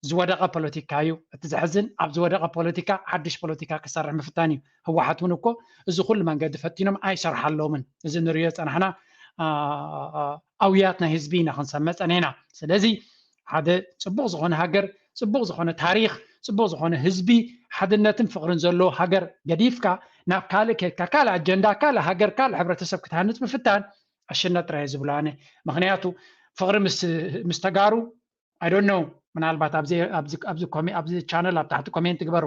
ዝወደቀ ፖለቲካ እዩ እቲ ዘሕዝን ኣብ ዝወደቀ ፖለቲካ ሓድሽ ፖለቲካ ክሰርሕ ምፍታን እዩ ህወሓት እውን እኮ እዚ ኩሉ መንገዲ ፈቲኖም ኣይሰርሓሎምን እዚ ንሪኦ ዝፀናሕና ኣውያት ናይ ህዝቢ ኢና ክንሰመ ፀኒሕና ስለዚ ሓደ ፅቡቅ ዝኮነ ሃገር ፅቡቅ ዝኮነ ታሪክ ፅቡቅ ዝኮነ ህዝቢ ሓድነትን ፍቅርን ዘለዎ ሃገር ገዲፍካ ናብ ካልእ ከድካ ካልእ ኣጀንዳ ካልእ ሃገር ካልእ ሕብረተሰብ ክትሃንፅ ምፍታን ዕሽነት ጥራይ ዝብሎ ኣነ ምክንያቱ ፍቅሪ ምስ ተጋሩ I don't know ምናልባት ኣብዚ ቻነል ኣብ ታሕቲ ኮሜንት ግበሩ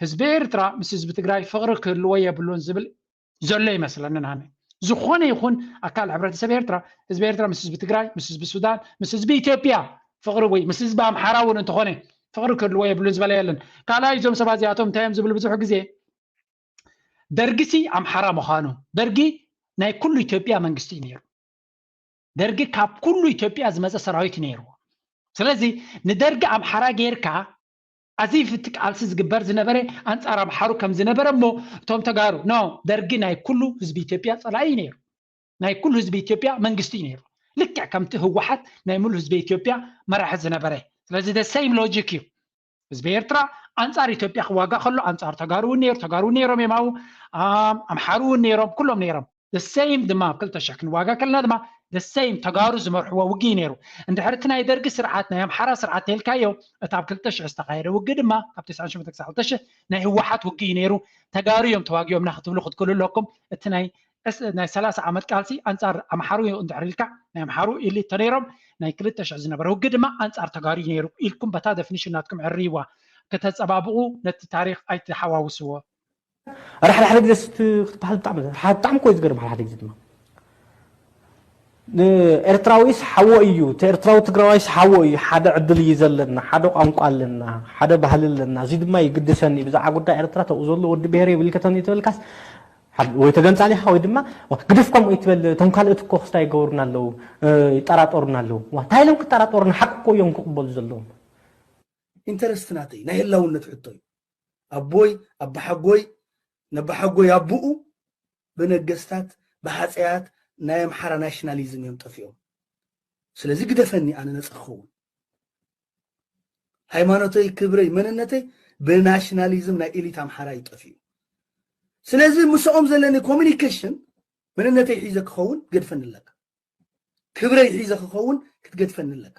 ህዝቢ ኤርትራ ምስ ህዝቢ ትግራይ ፍቅሪ ክህልዎ የብሉን ዝብል ዘሎ ይመስለኒ ኣነ ዝኾነ ይኹን ኣካል ሕብረተሰብ ኤርትራ ህዝቢ ኤርትራ ምስ ህዝቢ ትግራይ ምስ ህዝቢ ሱዳን ምስ ህዝቢ ኢትዮጵያ ፍቅሪ ወይ ምስ ህዝቢ ኣምሓራ እውን እንተኾነ ፍቅሪ ክህልዎ የብሉን ዝበለ የለን ካልኣይ እዞም ሰባት እዚኣቶም እንታይ እዮም ዝብሉ ብዙሕ ግዜ ደርጊ ሲ ኣምሓራ ምዃኑ ደርጊ ናይ ኩሉ ኢትዮጵያ መንግስቲ እዩ ነይሩ ደርጊ ካብ ኩሉ ኢትዮጵያ ዝመፀ ሰራዊት ነይርዎ ስለዚ ንደርጊ ኣምሓራ ጌርካ ኣዚፍ እቲ ቃልሲ ዝግበር ዝነበረ ኣንፃር ኣምሓሩ ከም ዝነበረ እሞ እቶም ተጋሩ ኖ ደርጊ ናይ ኩሉ ህዝቢ ኢትዮጵያ ፀላኢ ነይሩ ናይ ኩሉ ህዝቢ ኢትዮጵያ መንግስቲ እዩ ነይሩ ልክዕ ከምቲ ህወሓት ናይ ሙሉ ህዝቢ ኢትዮጵያ መራሒ ዝነበረ ስለዚ the same logic እዩ ህዝቢ ኤርትራ ኣንጻር ኢትዮጵያ ክዋጋእ ከሎ ኣንጻር ተጋሩ እውን ነይሩ ተጋሩ እውን ነይሮም እዮም ኣብኡ ኣምሓሩ እውን ነይሮም ኩሎም ነይሮም the same ድማ ኣብ ክልተ ሽሕ ክንዋጋ ከለና ድማ the same ተጋሩ ዝመርሕዎ ውግእ ነይሩ እንድሕር እቲ ናይ ደርጊ ስርዓት ናይ ኣምሓራ ስርዓት ተልካዮ እቲ ኣብ ክልተ ሽሕ ዝተኻየደ ውግእ ድማ ካብ ተስዓን ሸሞንተን ክሳዕ ክልተ ሽሕ ናይ ህወሓት ውግእ እዩ ነይሩ ተጋሩ እዮም ተዋጊኦምና ክትብሉ ክትክእሉ ኣለኩም እቲ ናይ ናይ ሰላሳ ዓመት ቃልሲ ኣንጻር ኣምሓሩ እንድሕር ኢልካ ናይ ኣምሓሩ ኢሊት ተነይሮም ናይ ክልተ ሽሕ ዝነበረ ውግእ ድማ ኣንጻር ተጋሩ እዩ ነይሩ ኢልኩም በታ ደፍኒሽን ናትኩም ዕርይዋ ከተጸባብቑ ነቲ ታሪኽ ኣይትሓዋውስዎ። ኣረ ሓደ ሓደ ግዜ ስቲ ክትበሃል ብጣዕሚ ኣረ ሓደ ብጣዕሚ እኮ እዩ ዝገርም ሓደ ሓደ ግዜ ድማ ንኤርትራዊስ ሓዎ እዩ እቲ ኤርትራዊ ትግራዋይስ ሓዎ እዩ ሓደ ዕድል እዩ ዘለና ሓደ ቋንቋ ኣለና ሓደ ባህሊ ኣለና እዚ ድማ ይግድሰኒ ብዛዕባ ጉዳይ ኤርትራ ተኡ ዘሎ ወዲ ብሄር ይብልከተኒ ተበልካስ ወይ ተገንጻሊ ኢኻ ወይ ድማ ግድፍ ከምኡ ይትበል። እቶም ካልኦት እኮ ክስታይ ይገብሩና ኣለዉ፣ ይጠራጠሩና ኣለዉ። እንታይ ኢሎም ክጠራጠሩና? ሓቂ እኮ እዮም ክቕበሉ ዘለዎም። ኢንተረስት ናተይ ናይ ህላውነት ሕቶ እዩ። ኣቦይ ኣባሓጎይ ነባሓጎይ ኣቡኡ ብነገስታት ብሃፀያት ናይ ኣምሓራ ናሽናሊዝም እዮም ጠፊኦም። ስለዚ ግደፈኒ ኣነ ነፃ ክኸውን። ሃይማኖተይ፣ ክብረይ፣ መንነተይ ብናሽናሊዝም ናይ ኤሊት ኣምሓራ እዩ ጠፊኡ። ስለዚ ምስኦም ዘለኒ ኮሚኒኬሽን መንነተይ ሒዘ ክኸውን ክትገድፈኒ ኣለካ። ክብረይ ሒዘ ክኸውን ክትገድፈኒ ኣለካ።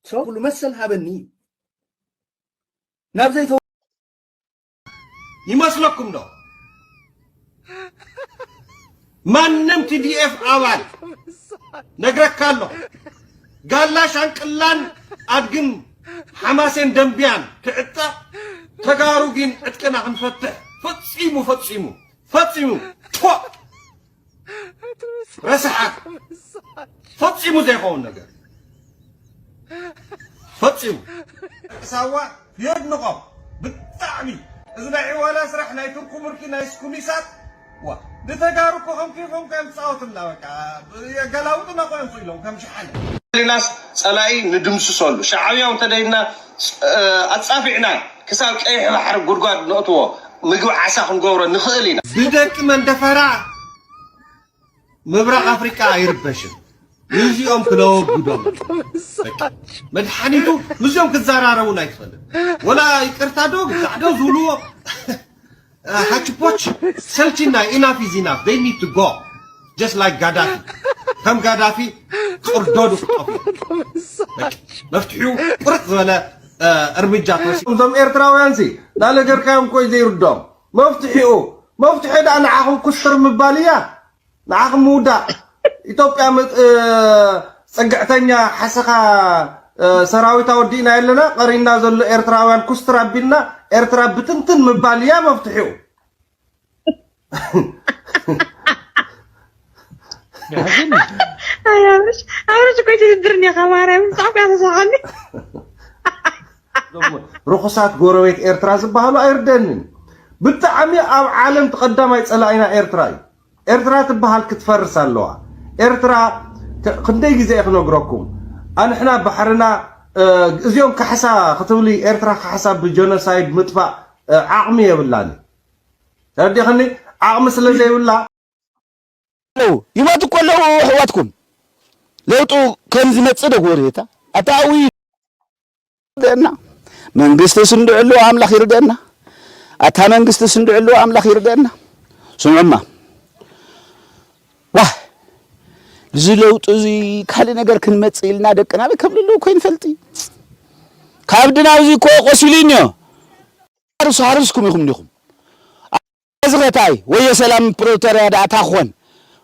So ኩሉ መሰል ሃበኒ እዩ። ናብ ዘይተ ይመስለኩም ዶ? ማንም ቲ ዲ ኤፍ ኣባል ነግረካ ኣሎ። ጋላ ሻንቅላን ኣድግን ሓማሴን ደንብያን ክዕጠ ተጋሩ ግን ዕጥቅና ክንፈትሕ ፈጺሙ ፈጺሙ ፈጺሙ ፖ ረስሓት ፈጺሙ ዘይኸውን ነገር ፈጺሙ ሳዋ የድንቖም ብጣዕሚ እዚ ናይ ዕዋላ ስራሕ ናይ ቱርኩ ምርኪ ናይ ስኩሚሳት ዋ ንተጋሩ እኮ ከም ኬፎም እኮ እዮም ዝፃወቱልና በቃ የገላውጡና እኮ እዮም ስኢሎም ከም ሸሓነ ኢልናስ ፀላኢ ንድምስሰሉ ሻዕብያ እውን ተደይና ኣፃፊዕና ክሳብ ቀይሕ ባሕሪ ጉድጓድ ነእትዎ ምግቢ ዓሳ ክንገብሮ ንኽእል ኢና ብደቂ መንደፈራ ምብራቕ ኣፍሪቃ ኣይርበሽን። ምስዚኦም ክነወግዶም በቃ መድሓኒቱ ምስዚኦም ክዘራረቡን ኣይትኽእልን። ወላ ይቅርታ ዶ ግዛዕ ዶ ዝብልዎ ሓችፖች ሰልችና enough is enough they need to go just like ጋዳፊ ከም ጋዳፊ ቅርደዱ ክጠፍኡ በቃ መፍትሒኡ ቁርጥ ዝበለ እርምጃ ትወስድ። እዞም ኤርትራውያን ሲ ናነገርካዮም እኮ እዩ ዘይርድኦም። መፍትሒኡ መፍትሒ ደኣ ንዓኹም ኩስትር ምባል እያ። ንዓኹም ምውዳእ ኢትዮጵያ ጽግዕተኛ ሓሰኻ ሰራዊት ኣወዲእና የለና ቀሪና ዘሎ ኤርትራውያን ኩስትር ኣቢልና ኤርትራ ብትንትን ምባል እያ መፍትሒኡ። ኣይ ኣብርሽ ኣብርሽ እኮ ኣይትድብርን ኢኻ ማርያም ብጣዕሚ እያ ተስሓኒ ርኹሳት ጎረቤት ኤርትራ ዝበሃሉ ኣይርደንን ብጣዕሚ ኣብ ዓለም ተቐዳማይ ጸላኢና ኤርትራ እዩ ኤርትራ ትበሃል ክትፈርስ ኣለዋ ኤርትራ ክንደይ ግዜ ክነግረኩም ኣንሕና ባሕርና እዚኦም ካሕሳ ክትብሊ ኤርትራ ካሕሳ ብጀኖሳይድ ምጥፋእ ዓቕሚ የብላን ተረዲኽኒ ዓቕሚ ስለ ዘይብላ ኣለዉ ይመጡ እኮ ኣለዉ ኣሕዋትኩም ለውጡ ከም ዝመጽእ ዶ ክወርየታ ኣታ ኣዊ ይርደአና መንግስቲ ስንድዕሉ ኣምላኽ ይርደአና ኣታ መንግስቲ ስንድዕሉ ኣምላኽ ይርደአና ስምዑማ ዋ እዚ ለውጢ እዚ ካልእ ነገር ክንመጽእ ኢልና ደቅና በይ ከም ልልው ኮይን ፈልጢ ካብ ድና እዚ እኮ ቆሲሉ እኒዮ ሃርሱ ሃርስኩም ኢኹም እንዲኹም እዚ ኸታይ ወየ ሰላም ፕሪቶርያ ደኣ ታኾን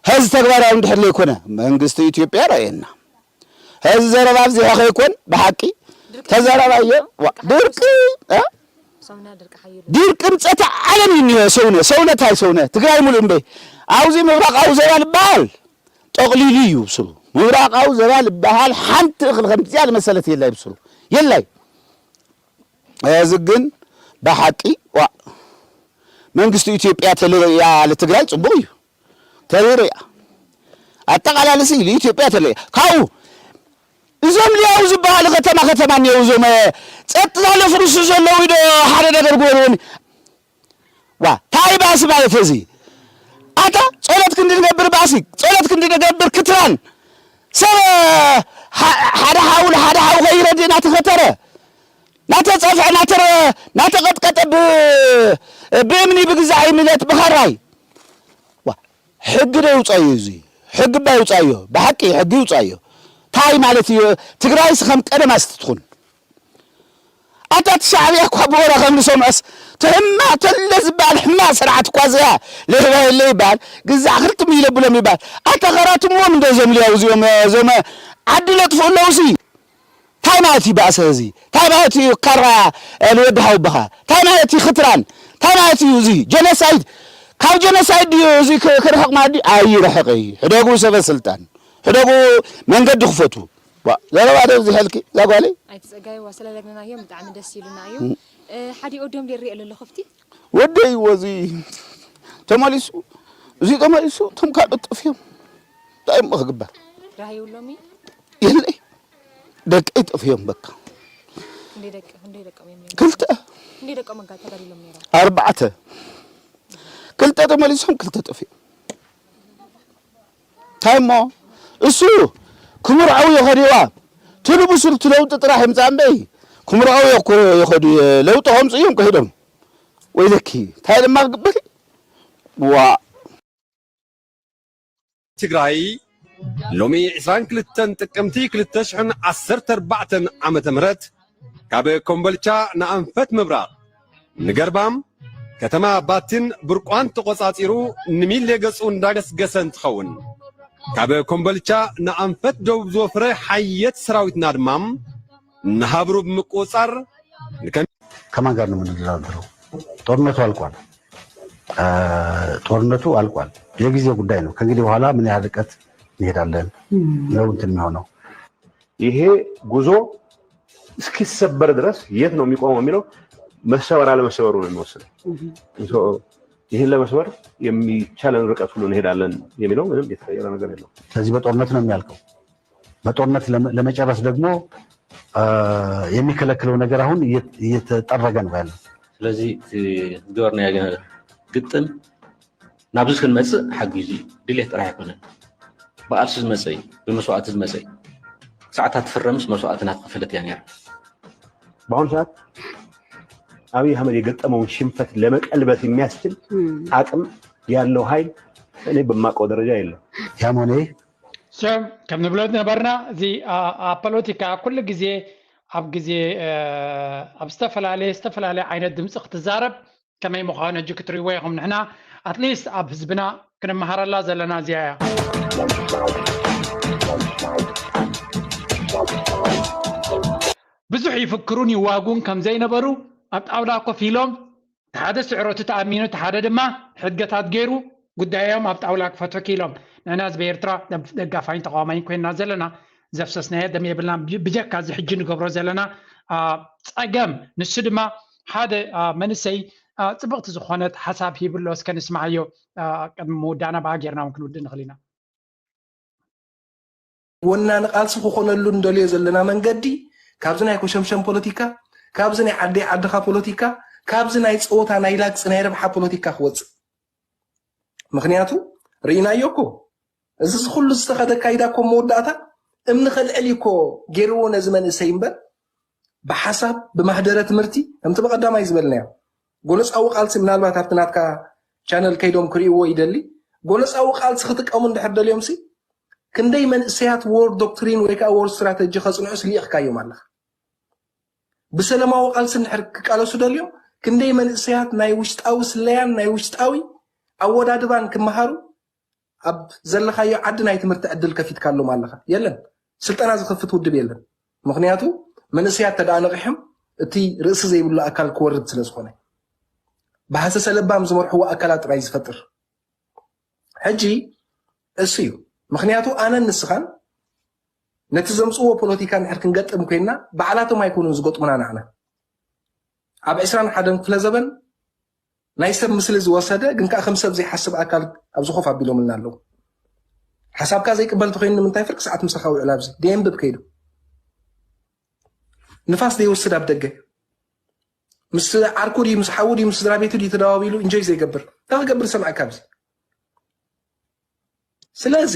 ሀዚ ተግባራዊ እንድሕር ለይኮነ መንግስቲ ኢትዮጵያ ረእየና ሀዚ ዘረባ ኣብዚሐ ከይኮን ብሓቂ ተዘረባዮ ድርቂ ድርቂ ምፀተ ዓለም እዩ እኒሆ ሰውነ ሰውነ ታይ ሰውነ ትግራይ ሙሉእ እምበይ ኣብዚ ምብራቃዊ ዘባ ልበሃል ጠቕሊሉ እዩ ብስሩ ምብራቃዊ ዘባ ልበሃል ሓንቲ እኽል ከምዚኣ ዝመሰለት የላይ ብስሩ የላይ እዚ ግን ብሓቂ ዋእ መንግስቲ ኢትዮጵያ ተልርያ ልትግራይ ፅቡቅ እዩ ተልርያ ኣጠቃላልሲ ልኢትዮጵያ ተልርያ ካብኡ እዞም ሊያው ዝበሃሉ ከተማ ከተማ እኒው እዞም ፀጥታ ለፍርሱ ዘለዉ ዶ ሓደ ነገር ግበርዎኒ ዋ ታይ ባሲ ማለት እዚ ኣታ ጸሎት ክንዲ ንገብር ባሲ ጸሎት ክንዲ ንገብር ክትራን ሰብ ሓደ ሓው ንሓደ ሓው ከይረድእ ናተኸተረ ናተጸፍዐ ናተረ ናተቐጥቀጠ ብእምኒ ብግዛዕ እምነት ብኻራይ ሕጊ ዶ ይውጻዮ እዚ ሕጊ ባ ይውጻዮ ብሓቂ ሕጊ ይውጻዮ ታይ ማለት እዩ ትግራይስ ከም ቀደም ኣስትትኹን ኣታ እቲ ሻዕብያ እኳ ብወረ ከም ንሰምዖስ እቲ ሕማቕ ተለ ዝበሃል ሕማቕ ስርዓት እኳ እዚኣ ለህባ የለ ይበሃል ግዛዕ ክልተ ሚኢለ ብሎም ይበሃል ኣታ ኸራትምዎም እንዶ እዞም ልያው እዚኦም እዞም ዓዲ ለጥፍኡ ኣለውሲ ታይ ማለት እዩ ባእሰ እዚ ታይ ማለት እዩ ካራ ንወዲ ሓውብኻ ታይ ማለት እዩ ክትራን ታይ ማለት እዩ እዚ ጀኖሳይድ ካብ ጀኖሳይድ ድዩ እዚ ክርሕቕ ማለት ድዩ ኣይርሕቕ እዩ ሕደጉ ሰበ ስልጣን ሕደጉ መንገዲ ክፈቱ ዘረባ ዶ ዝሕልኪ እዛ ጓለይ ኣይትፀጋይዋ ስለለግንናዮም ብጣዕሚ ደስ ኢሉና እዩ ሓዲኡ ዶም ሊርኢ ኣለሎ ከፍቲ ወደይ ወዚ ተመሊሱ፣ እዚ ተመሊሱ፣ እቶም ካልኦት ጠፍዮም። እንታይ እሞ ክግበር? ራህ ይብሎም እዩ። የለይ። ደቀይ ጠፍዮም በቃ። እንዴ ደቀ-፣ እንዴ ደቀም የሚሆን ክልተ። እንዴ ደቀም ጋር ተጋዲሎም ነይሮም። ኣርባዕተ። ክልተ ተመሊሶም፣ ክልተ ጠፍዮም። እንታይ እሞ እሱ ክምርዐው የኸድዋ። ትልብሱ እቲ ለውጢ ጥራሕ ይምጻእ እምበይ፣ ክምርዐው የኮ-፣ የኸዱ፣ ለውጢ ከምጽኡ እዮም ከሂዶም። ወይለኪ፣ እንታይ ድማ ክግበር? ዋ። ትግራይ ሎሚ ዕስራን ክልተን ጥቅምቲ ክልተ ሽሕን ዓሰርተ ኣርባዕተን ዓመተ ምህረት ካብ ኮምቦልቻ ንኣንፈት ምብራቕ ንገርባም ከተማ ባቲን ብርቋን ተቖጻጺሩ ንሚሌ ገጹ እንዳገስገሰ እንትኸውን፣ ካብ ኮምቦልቻ ንኣንፈት ደቡብ ዝወፍረ ሓየት ሰራዊትና ድማ ንሃብሩ ብምቁጽጻር ንከም- ከማን ጋር ነው የምንደራደረው? ጦርነቱ አልቋል። አ፣ ጦርነቱ አልቋል። የጊዜ ጉዳይ ነው። ከእንግዲህ በኋላ ምን ያህል ርቀት እንሄዳለን ነው እንትን የሚሆነው። ይሄ ጉዞ እስኪሰበር ድረስ የት ነው የሚቆመው የሚለው መሰበር አለመሰበሩ ነው የሚወስነው። So ይህን ለመስበር የሚቻለን ርቀት ሁሉ እንሄዳለን የሚለው ምንም የተቀየረ ነገር የለውም። ስለዚህ በጦርነት ነው የሚያልቀው። በጦርነት ለመ-፣ ለመጨረስ ደግሞ፣ አ፣ የሚከለክለው ነገር አሁን እየት-፣ እየተጠረገ ነው ያለው። ስለዚህ እቲ ዝገበርናዮ ግጥም ናብዚ ክንመጽእ ሓጊዙ እዩ። ድሌት ጥራሕ ኣይኮነን። ብቃልሲ ዝመጸ እዩ፣ ብመስዋእቲ ዝመጸ እዩ። ክሳዕ እታ ትፍረምስ መስዋእቲ እናተኸፈለት እያ ነይራ። በአሁኑ ሰዓት አብይ አህመድ የገጠመውን ሽንፈት ለመቀልበስ የሚያስችል እም። አቅም ያለው ኃይል እኔ በማውቀው ደረጃ የለም። ያም ሆነ ይህ፣ So፣ ከም ንብሎ ዝነበርና፣ እዚ፣ አ፣ ኣብ ፖለቲካ ኩሉ ግዜ ኣብ ግዜ፣ አ፣ ኣብ ዝተፈላለየ፣ ዝተፈላለየ ዓይነት ድምፂ ክትዛረብ ከመይ ምዃኑ ሕጂ ክትርእይዎ ኢኹም። ንሕና ኣትሊስት ኣብ ህዝብና ክንመሃረላ ዘለና እዚኣ እያ። ብዙሕ ይፍክሩን ይዋጉን ከም ዘይነበሩ ኣብ ጣውላ ኮፍ ኢሎም፣ እቲ ሓደ ስዕረቱ ተኣሚኑ፣ እቲ ሓደ ድማ ሕድገታት ገይሩ ጉዳዮም ኣብ ጣውላ ክፈትሑ ክኢሎም። ንሕና ህዝቢ ኤርትራ ደብ-፣ ደጋፋይን ተቃዋማይን ኮይንና ዘለና ዘፍሰስናዮ ደም የብልናን። ብ-፣ ብጀካ እዚ ሕጂ ንገብሮ ዘለና፣ አ፣ ጸገም፣ ንሱ ድማ ሓደ፣ አ፣ መንእሰይ፣ አ፣ ጽብቕቲ ዝኾነት ሓሳብ ሂብሎ፣ እስከ ንስምዓዮ። አ፣ ቅድሚ ምውዳእና ብኣ ጌርና እውን ክንውድእ ንኽእል ኢና። ወናኒ ቃልሲ ክኾነሉ እንደልዮ ዘለና መንገዲ፣ ካብዚ ናይ ኮሸምሸም ፖለቲካ፣ ካብዚ ናይ ዓደይ ዓድኻ ፖለቲካ፣ ካብዚ ናይ ጸወታ፣ ናይ ላግጺ፣ ናይ ረብሓ ፖለቲካ ክወጽእ። ምኽንያቱ ርኢናዮ እኮ፣ እዚ ኩሉ ዝተኸደ ኣካይዳ እኮ መወዳእታ እምኒ ከልዕል እዩ እኮ ገይርዎ ነዚ መንእሰይ እምበር፣ ብሓሳብ፣ ብማህደረ ትምህርቲ፣ ከምቲ ብቐዳማይ ዝበልናዮ፣ ጎነጻዊ ቃልሲ ምናልባት ኣብቲ ናትካ ቻነል ከይዶም ክርእይዎ ይደሊ። ጎነጻዊ ቃልሲ ክጥቀሙ እንድሕር ደልዮምሲ፣ ክንደይ መንእሰያት ዎር ዶክትሪን ወይ ከኣ ዎር ስትራተጂ ከጽንዑስ ልኢኽካዮም ኣለኻ። ብሰላማዊ ቃልሲ እንድሕር ክቃለሱ ደልዮም፣ ክንደይ መንእሰያት ናይ ውሽጣዊ ስለያን ናይ ውሽጣዊ ኣወዳድባን ክመሃሩ ኣብ ዘለኻዮ ዓዲ ናይ ትምህርቲ ዕድል ከፊትካሎም ኣለኻ። የለን። ስልጠና ዝኸፍት ውድብ የለን። ምኽንያቱ መንእሰያት ተደኣ ነቒሖም እቲ ርእሲ ዘይብሉ ኣካል ክወርድ ስለ ዝኾነ። ብሃሰሰ ለባም ዝመርሕዎ ኣካላት ጥራይ ዝፈጥር። ሕጂ እሱ እዩ። ምኽንያቱ ኣነን ንስኻን ነቲ ዘምጽእዎ ፖለቲካ እንድሕር ክንገጥም ኮይንና፣ ባዕላቶም ኣይኮኑን ዝገጥሙና ንዓና። ኣብ ዕስራን ሓደን ክፍለ ዘበን ናይ ሰብ ምስሊ ዝወሰደ፣ ግን ከኣ ከም ሰብ ዘይሓስብ ኣካል ኣብዚ ኮፍ ኣቢሎምልና ኣለዉ። ሓሳብካ ዘይቅበል ተኾይኑ ንምንታይ ፍርቂ ሰዓት ምሳኻ ውዕል ኣብዚ? ደየንብብ ከይዱ። ንፋስ ደይወስድ ኣብ ደገ። ምስ ዓርኩ ድዩ፣ ምስ ሓዉ ድዩ፣ ምስ ስድራ ቤቱ ድዩ ተደዋዊሉ ኢንጆይ ዘይገብር? እንታይ ክገብር ዝሰምዐካ ኣብዚ? ስለዚ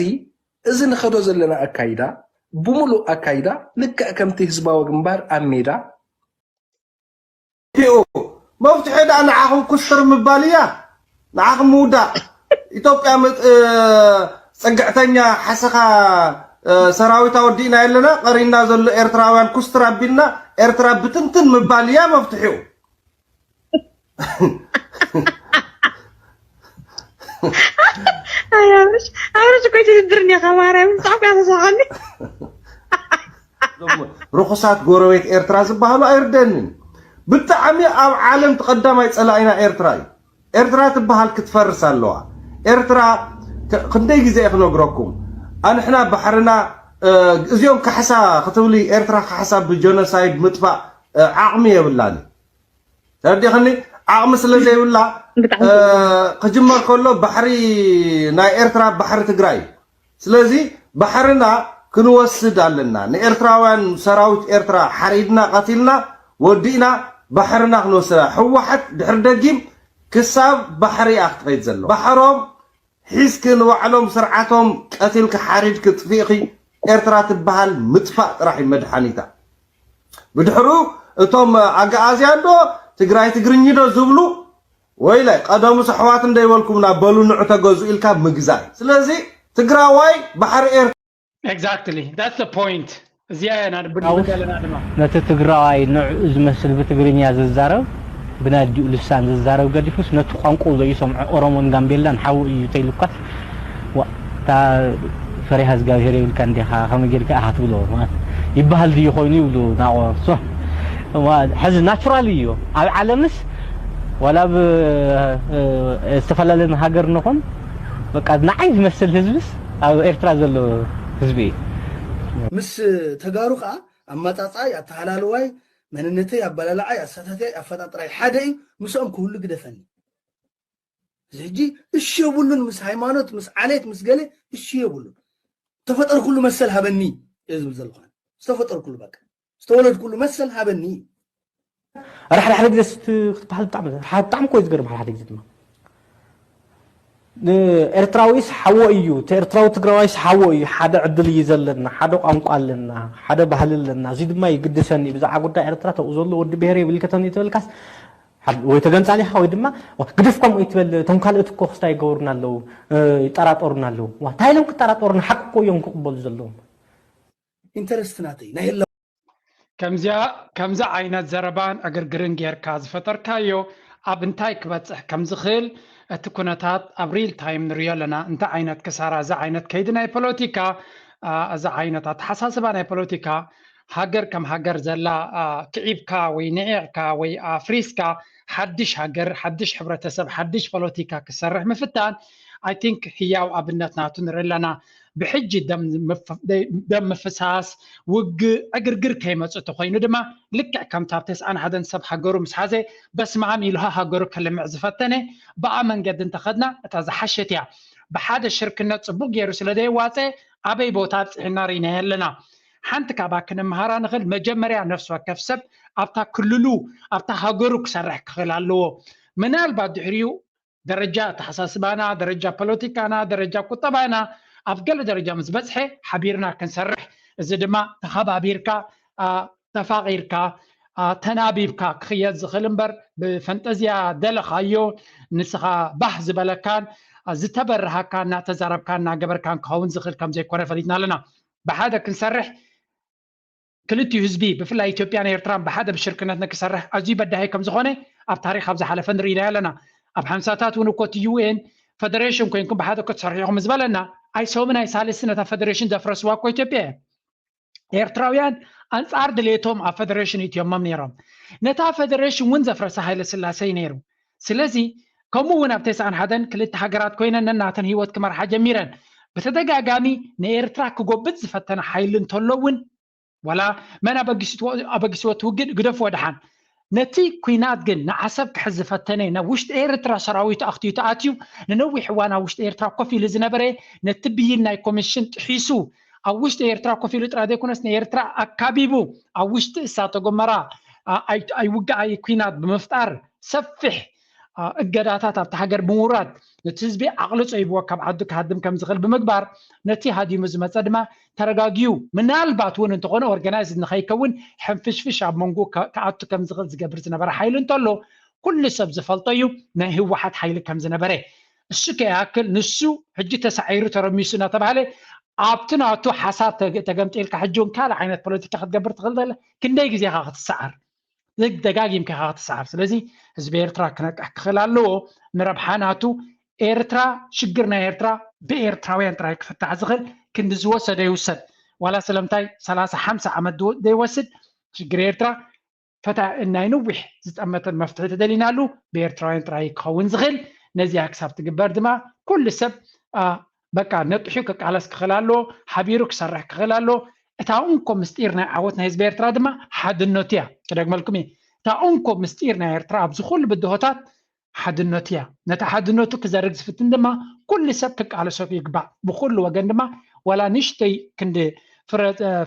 እዚ ንኸዶ ዘለና ኣካይዳ፣ ብምሉእ ኣካይዳ ልክዕ ከምቲ ህዝባዊ ግንባር ኣብ ሜዳ፣ ቲኡ መፍትሒ ደኣ ንዓኹም ኩስትር ምባል እያ። ንዓኹም ምውዳቕ። ኢትዮጵያ ምጥ-፣ እ፣ ጽግዕተኛ ሓሰኻ፣ እ፣ ሰራዊት ኣወዲእና የለና፣ ቀሪና ዘሎ ኤርትራውያን ኩስትር ኣቢልና ኤርትራ ብትንትን ምባል እያ መፍትሒኡ። ኣይ ኣብርሽ፣ ኣብርሽ እኮ ኣይትድብርን ኢኻ ማርያም፣ ብጣዕሚ እያ ተስሓኒ። እዞም ርኹሳት ጎረቤት ኤርትራ ዝበሃሉ ኣይርደንን። ብጣዕሚ ኣብ ዓለም እቲ ቀዳማይ ጸላኢና ኤርትራ እዩ። ኤርትራ ትበሃል ክትፈርስ ኣለዋ። ኤርትራ ክ-፣ ክንደይ ግዜ እየ ክነግረኩም። ኣንሕና ባሕርና፣ እ፣ እዚኦም ካሕሳ ክትብሊ ኤርትራ ካሕሳ ብጀኖሳይድ ምጥፋእ፣ እ፣ ዓቕሚ የብላን። ተረዲእኽኒ? ዓቕሚ ስለ ዘይብላ ክጅመር ከሎ ባሕሪ ናይ ኤርትራ ባሕሪ ትግራይ እዩ። ስለዚ ባሕርና ክንወስድ ኣለና። ንኤርትራውያን ሰራዊት ኤርትራ ሓሪድና ቀቲልና ወዲእና ባሕርና ክንወስዳ። ህወሓት ድሕሪ ደጊም ክሳብ ባሕሪ እያ ክትኸይድ ዘሎ። ባሕሮም ሒዝኪ ንባዕሎም ስርዓቶም ቀቲልኪ ሓሪድኪ ጥፊእኺ ኤርትራ ትበሃል ምጥፋእ ጥራሕ እዩ መድሓኒታ። ብድሕሩ እቶም ኣግኣዝያን ዶ ትግራይ ትግርኝ ዶ ዝብሉ ወይለ ቀደሙስ ኣሕዋት እንደይበልኩምና በሉ ንዑ ተገዙ ኢልካ ምግዛይ። ስለዚ ትግራዋይ ባሕሪ ኤርትራ Exactly. That's the point. እዚኣ ኢና ንብል ዘለና ድማ ነቲ ትግራዋይ ንዕኡ ዝመስል ብትግርኛ ዝዛረብ ብናዲኡ ልሳን ዝዛረብ ገዲፉስ ነቲ ቋንቋኡ ዘይሰምዖ ኦሮሞን ጋምቤላን ሓው እዩ ተይሉኳስ ዋ እታ ፈሪሃ እግዚኣብሄር የብልካ እንዲኻ ከመይ ጌርካ ኢኻ ትብሎ ማለት ይበሃል ድዩ ኮይኑ ይብሉ ናቆ ሶ ዋ ሕዚ ናቹራል እዩ ኣብ ዓለምስ ዋላ ብ ዝተፈላለየን ሃገር ንኹን በቃ ንዓይ ዝመስል ህዝብስ ኣብ ኤርትራ ዘሎ ህዝቢ እዩ ምስ ተጋሩ ከዓ ኣመፃፅኣይ ኣተሃላልዋይ መንነተይ ኣበላልዓይ ኣሰታትያይ ኣፈጣጥራይ ሓደ እዩ ምስኦም ክህሉ ግደፈኒ እዚ ሕጂ እሺ የብሉን ምስ ሃይማኖት ምስ ዓሌት ምስ ገለ እሺ የብሉን ዝተፈጠርኩሉ መሰል ሃበኒ እየ ዝብል ዘለኹ ዝተፈጠርኩሉ በቃ ዝተወለድኩሉ መሰል ሃበኒ ራሕራሕ ግዜ ክትበሃል ብጣዕሚ ብጣዕሚ ኮይ ዝገርም ሓደ ግዜ ድማ ኤርትራዊስ ሓዎ እዩ ኤርትራዊ ትግራዋይስ ሓዎ እዩ ሓደ ዕድል እዩ ዘለና ሓደ ቋንቋ ኣለና ሓደ ባህሊ ኣለና እዚ ድማ ይግድሰኒ ብዛዕባ ጉዳይ ኤርትራ ተብኡ ዘሎ ወዲ ብሄር ይብልከተኒ ትበልካስ ወይ ተገንጻሊ ኢኻ ወይ ድማ ግድፍ ከምኡ ይትበል እቶም ካልኦት እኮ ክስታይ ይገብሩና ኣለዉ ይጠራጠሩና ኣለዉ እንታይ ኢሎም ክጠራጠሩና ሓቂ እኮ እዮም ክቕበሉ ዘለዎም ኢንተረስት ናተይ ናይ ህላው ከምዚኣ ከምዚ ዓይነት ዘረባን ዕግርግርን ጌርካ ዝፈጠርካዮ ኣብ እንታይ ክበፅሕ ከም ዝኽእል እቲ ኩነታት ኣብ ሪል ታይም ንሪኦ ኣለና። እንታይ ዓይነት ክሳራ እዚ ዓይነት ከይዲ ናይ ፖለቲካ እዚ ዓይነት ኣተሓሳስባ ናይ ፖለቲካ ሃገር ከም ሃገር ዘላ ክዒብካ ወይ ንዒቕካ ወይ ኣፍሪስካ ሓድሽ ሃገር ሓድሽ ሕብረተሰብ ሓድሽ ፖለቲካ ክሰርሕ ምፍታን I think ህያው ኣብነት ናቱ ንርኢ ኣለና። ብሕጂ ደም ምፍሳስ፣ ውግእ፣ ዕግርግር ከይመጽእ ተኾይኑ ድማ ልክዕ ከምታ ኣብ ተስዓን ሓደን ሰብ ሃገሩ ምስ ሓዘ በስመኣም ኢሉ ሃገሩ ከልምዕ ዝፈተነ ብኣ መንገዲ እንተኸድና እታ ዝሓሸት እያ። ብሓደ ሽርክነት ጽቡቕ ገይሩ ስለ ዘየዋጸ ኣበይ ቦታ ኣብጺሕና ርኢናዮ ኣለና። ሓንቲ ካብኣ ክንምሃራ ንኽእል መጀመርያ ነፍሲ ወከፍ ሰብ ኣብታ ክልሉ ኣብታ ሃገሩ ክሰርሕ ክኽእል ኣለዎ። ምናልባት ድሕሪኡ ደረጃ ኣተሓሳስባና፣ ደረጃ ፖለቲካና፣ ደረጃ ቁጠባና ኣብ ገለ ደረጃ ምስ በጽሐ ሓቢርና ክንሰርሕ፣ እዚ ድማ ተኸባቢርካ፣ ተፋቒርካ፣ ተናቢብካ ክኽየድ ዝኽእል እምበር ብፈንጠዝያ ደለኻዮ ንስኻ ባህ ዝበለካን ዝተበረሃካ እናተዛረብካ እናገበርካን ክኸውን ዝኽእል ከም ዘይኮነ ፈሊጥና ኣለና። ብሓደ ክንሰርሕ ክልቲኡ ህዝቢ ብፍላይ ኢትዮጵያን ኤርትራን ብሓደ ብሽርክነት ንክሰርሕ ኣዝዩ በዳሂ ከም ዝኾነ ኣብ ታሪኽ ኣብ ዝሓለፈ ንርኢናዮ ኣለና። ኣብ ሓምሳታት እውን እኮ እቲ ዩ ኤን ፈደሬሽን ኮይንኩም ብሓደ እኮ ትሰርሑ ኢኹም ዝበለና ኣይሶምን ኣይሳልስን ነታ ፈደሬሽን ዘፍረስዋ እኮ ኢትዮጵያ እያ። ኤርትራውያን ኣንጻር ድሌቶም ኣብ ፈደሬሽን እትዮሞም ነይሮም። ነታ ፈደሬሽን እውን ዘፍረሰ ሃይለ ስላሴ እዩ ነይሩ። ስለዚ ከምኡ እውን ኣብ ተስዓን ሓደን ክልተ ሃገራት ኮይነን ነናተን ህይወት ክመርሓ ጀሚረን። ብተደጋጋሚ ንኤርትራ ክጎብጥ ዝፈተነ ሓይሊ እንተሎ እውን ዋላ መን ኣበጊስዎ እቲ ውግእ ግደፍዎ ደሓን ነቲ ኲናት ግን ንዓሰብ ክሕዝ ዝፈተነ ናብ ውሽጢ ኤርትራ ሰራዊቱ ኣኽትዩ ተኣትዩ ንነዊሕ እዋን ኣብ ውሽጢ ኤርትራ ኮፍ ኢሉ ዝነበረ ነቲ ብይን ናይ ኮሚሽን ጥሒሱ ኣብ ውሽጢ ኤርትራ ኮፍ ኢሉ ጥራይ ዘይኮነስ ንኤርትራ ኣካቢቡ ኣብ ውሽጢ እሳተ ጎመራ ኣይውግኣይ ኲናት ብምፍጣር ሰፊሕ እገዳታት ኣብቲ ሃገር ብምውራድ ነቲ ህዝቢ ዓቕሊ ጸይብዎ ካብ ዓዱ ክሃድም ከም ዝኽእል ብምግባር ነቲ ሃዲሙ ዝመጸ ድማ ተረጋጊኡ ምናልባት እውን እንተኾነ ኦርጋናይዝ ንኸይከውን ሕንፍሽፍሽ ኣብ መንጎ ክኣቱ ከም ዝኽእል ዝገብር ዝነበረ ሓይሊ እንተሎ ኩሉ ሰብ ዝፈልጦ እዩ ናይ ህወሓት ሓይሊ ከም ዝነበረ እሱ ከይኣክል ንሱ ሕጂ ተሳዒሩ ተረሚሱ እናተባሃለ ኣብቲ ናቱ ሓሳብ ተገምጢልካ ሕጂ እውን ካልእ ዓይነት ፖለቲካ ክትገብር ትኽእል ዘለ ክንደይ ግዜኻ ክትሰዓር ደጋጊምካ ኢኻ ክትሰዓር። ስለዚ ህዝቢ ኤርትራ ክነቅሕ ክኽእል ኣለዎ። ንረብሓ ናቱ ኤርትራ ሽግር ናይ ኤርትራ ብኤርትራውያን ጥራይ ክፍታሕ ዝኽእል ክንዲ ዝወሰደ ይውሰድ። ዋላ ስለምንታይ ሰላሳ ሓምሳ ዓመት ዘይወስድ ሽግር ኤርትራ ፈታ ናይ ነዊሕ ዝጠመተ መፍትሒ ተደሊናሉ ብኤርትራውያን ጥራይ ክኸውን ዝኽእል ነዚኣ ክሳብ ትግበር ድማ ኩሉ ሰብ በቃ ነጥሑ ክቃለስ ክኽእል ኣለዎ፣ ሓቢሩ ክሰርሕ ክኽእል ኣለዎ። እታ እንኮ ምስጢር ናይ ዓወት ናይ ህዝቢ ኤርትራ ድማ ሓድነቱ እያ። ክደግመልኩም እየ፣ እታ እንኮ ምስጢር ናይ ኤርትራ ኣብዚ ኩሉ ብድሆታት ሓድነቱ እያ። ነቲ ሓድነቱ ክዘርግ ዝፍትን ድማ ኩሉ ሰብ ክቃለሰሉ ይግባእ። ብኩሉ ወገን ድማ ዋላ ንእሽተይ ክንዲ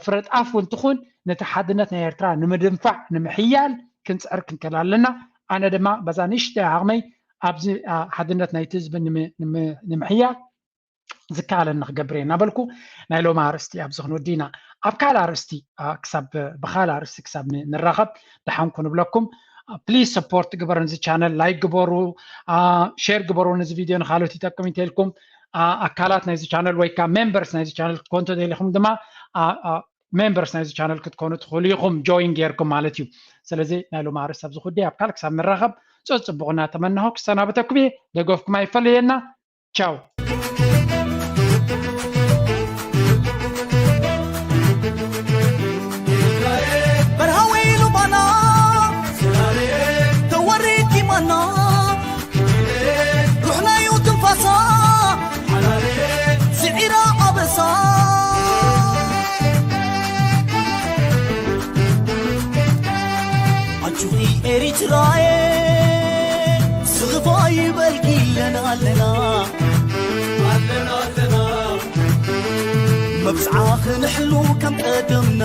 ፍረ ጣፍ እውን ትኹን ነቲ ሓድነት ናይ ኤርትራ ንምድንፋዕ ንምሕያል ክንጽዕር ክንክእል ኣለና። ኣነ ድማ በዛ ንእሽተይ ዓቕመይ ኣብዚ ሓድነት ናይቲ ህዝቢ ንምሕያል ዝከኣለኒ ክገብር እየ እናበልኩ ናይ ሎሚ ኣርእስቲ ኣብዚ ክንወዲ ኢና። ኣብ ካልእ ኣርእስቲ ክሳብ ብካልእ ኣርእስቲ ክሳብ ንራኸብ ደሓንኩ ንብለኩም። ፕሊዝ ሰፖርት ግበሩ፣ ነዚ ቻነል ላይክ ግበሩ፣ ሼር ግበሩ፣ ነዚ ቪድዮ ንካልኦት ይጠቅም እንተልኩም ኣካላት ናይዚ ቻነል ወይ ከዓ ሜምበርስ ናይዚ ቻነል ክትኮኑ እንተደሊኹም ድማ ሜምበርስ ናይዚ ቻነል ክትኮኑ ትኽእሉ ኢኹም፣ ጆይን ጌርኩም ማለት እዩ። ስለዚ ናይ ሎሚ ኣርእስቲ ኣብዚ ኩዲ ኣብ ካልእ ክሳብ ንራኸብ ጸጽቡቕ እናተመናኹ ክሰናበተኩም እየ። ደገፍኩም ኣይፈለየና። ቻው። በርሃዊ ሉባና ተወሪድ ኪማና ሩሕናዩ ትንፋሳ ስዒራ ኣበሳ ኣጆኺ ኤሪትራየ ስኽፋ ይበልኪ ኣለና ኣለና ኣለና ኣለና መብጽዓ ክንሕሉ ከም ቀደምና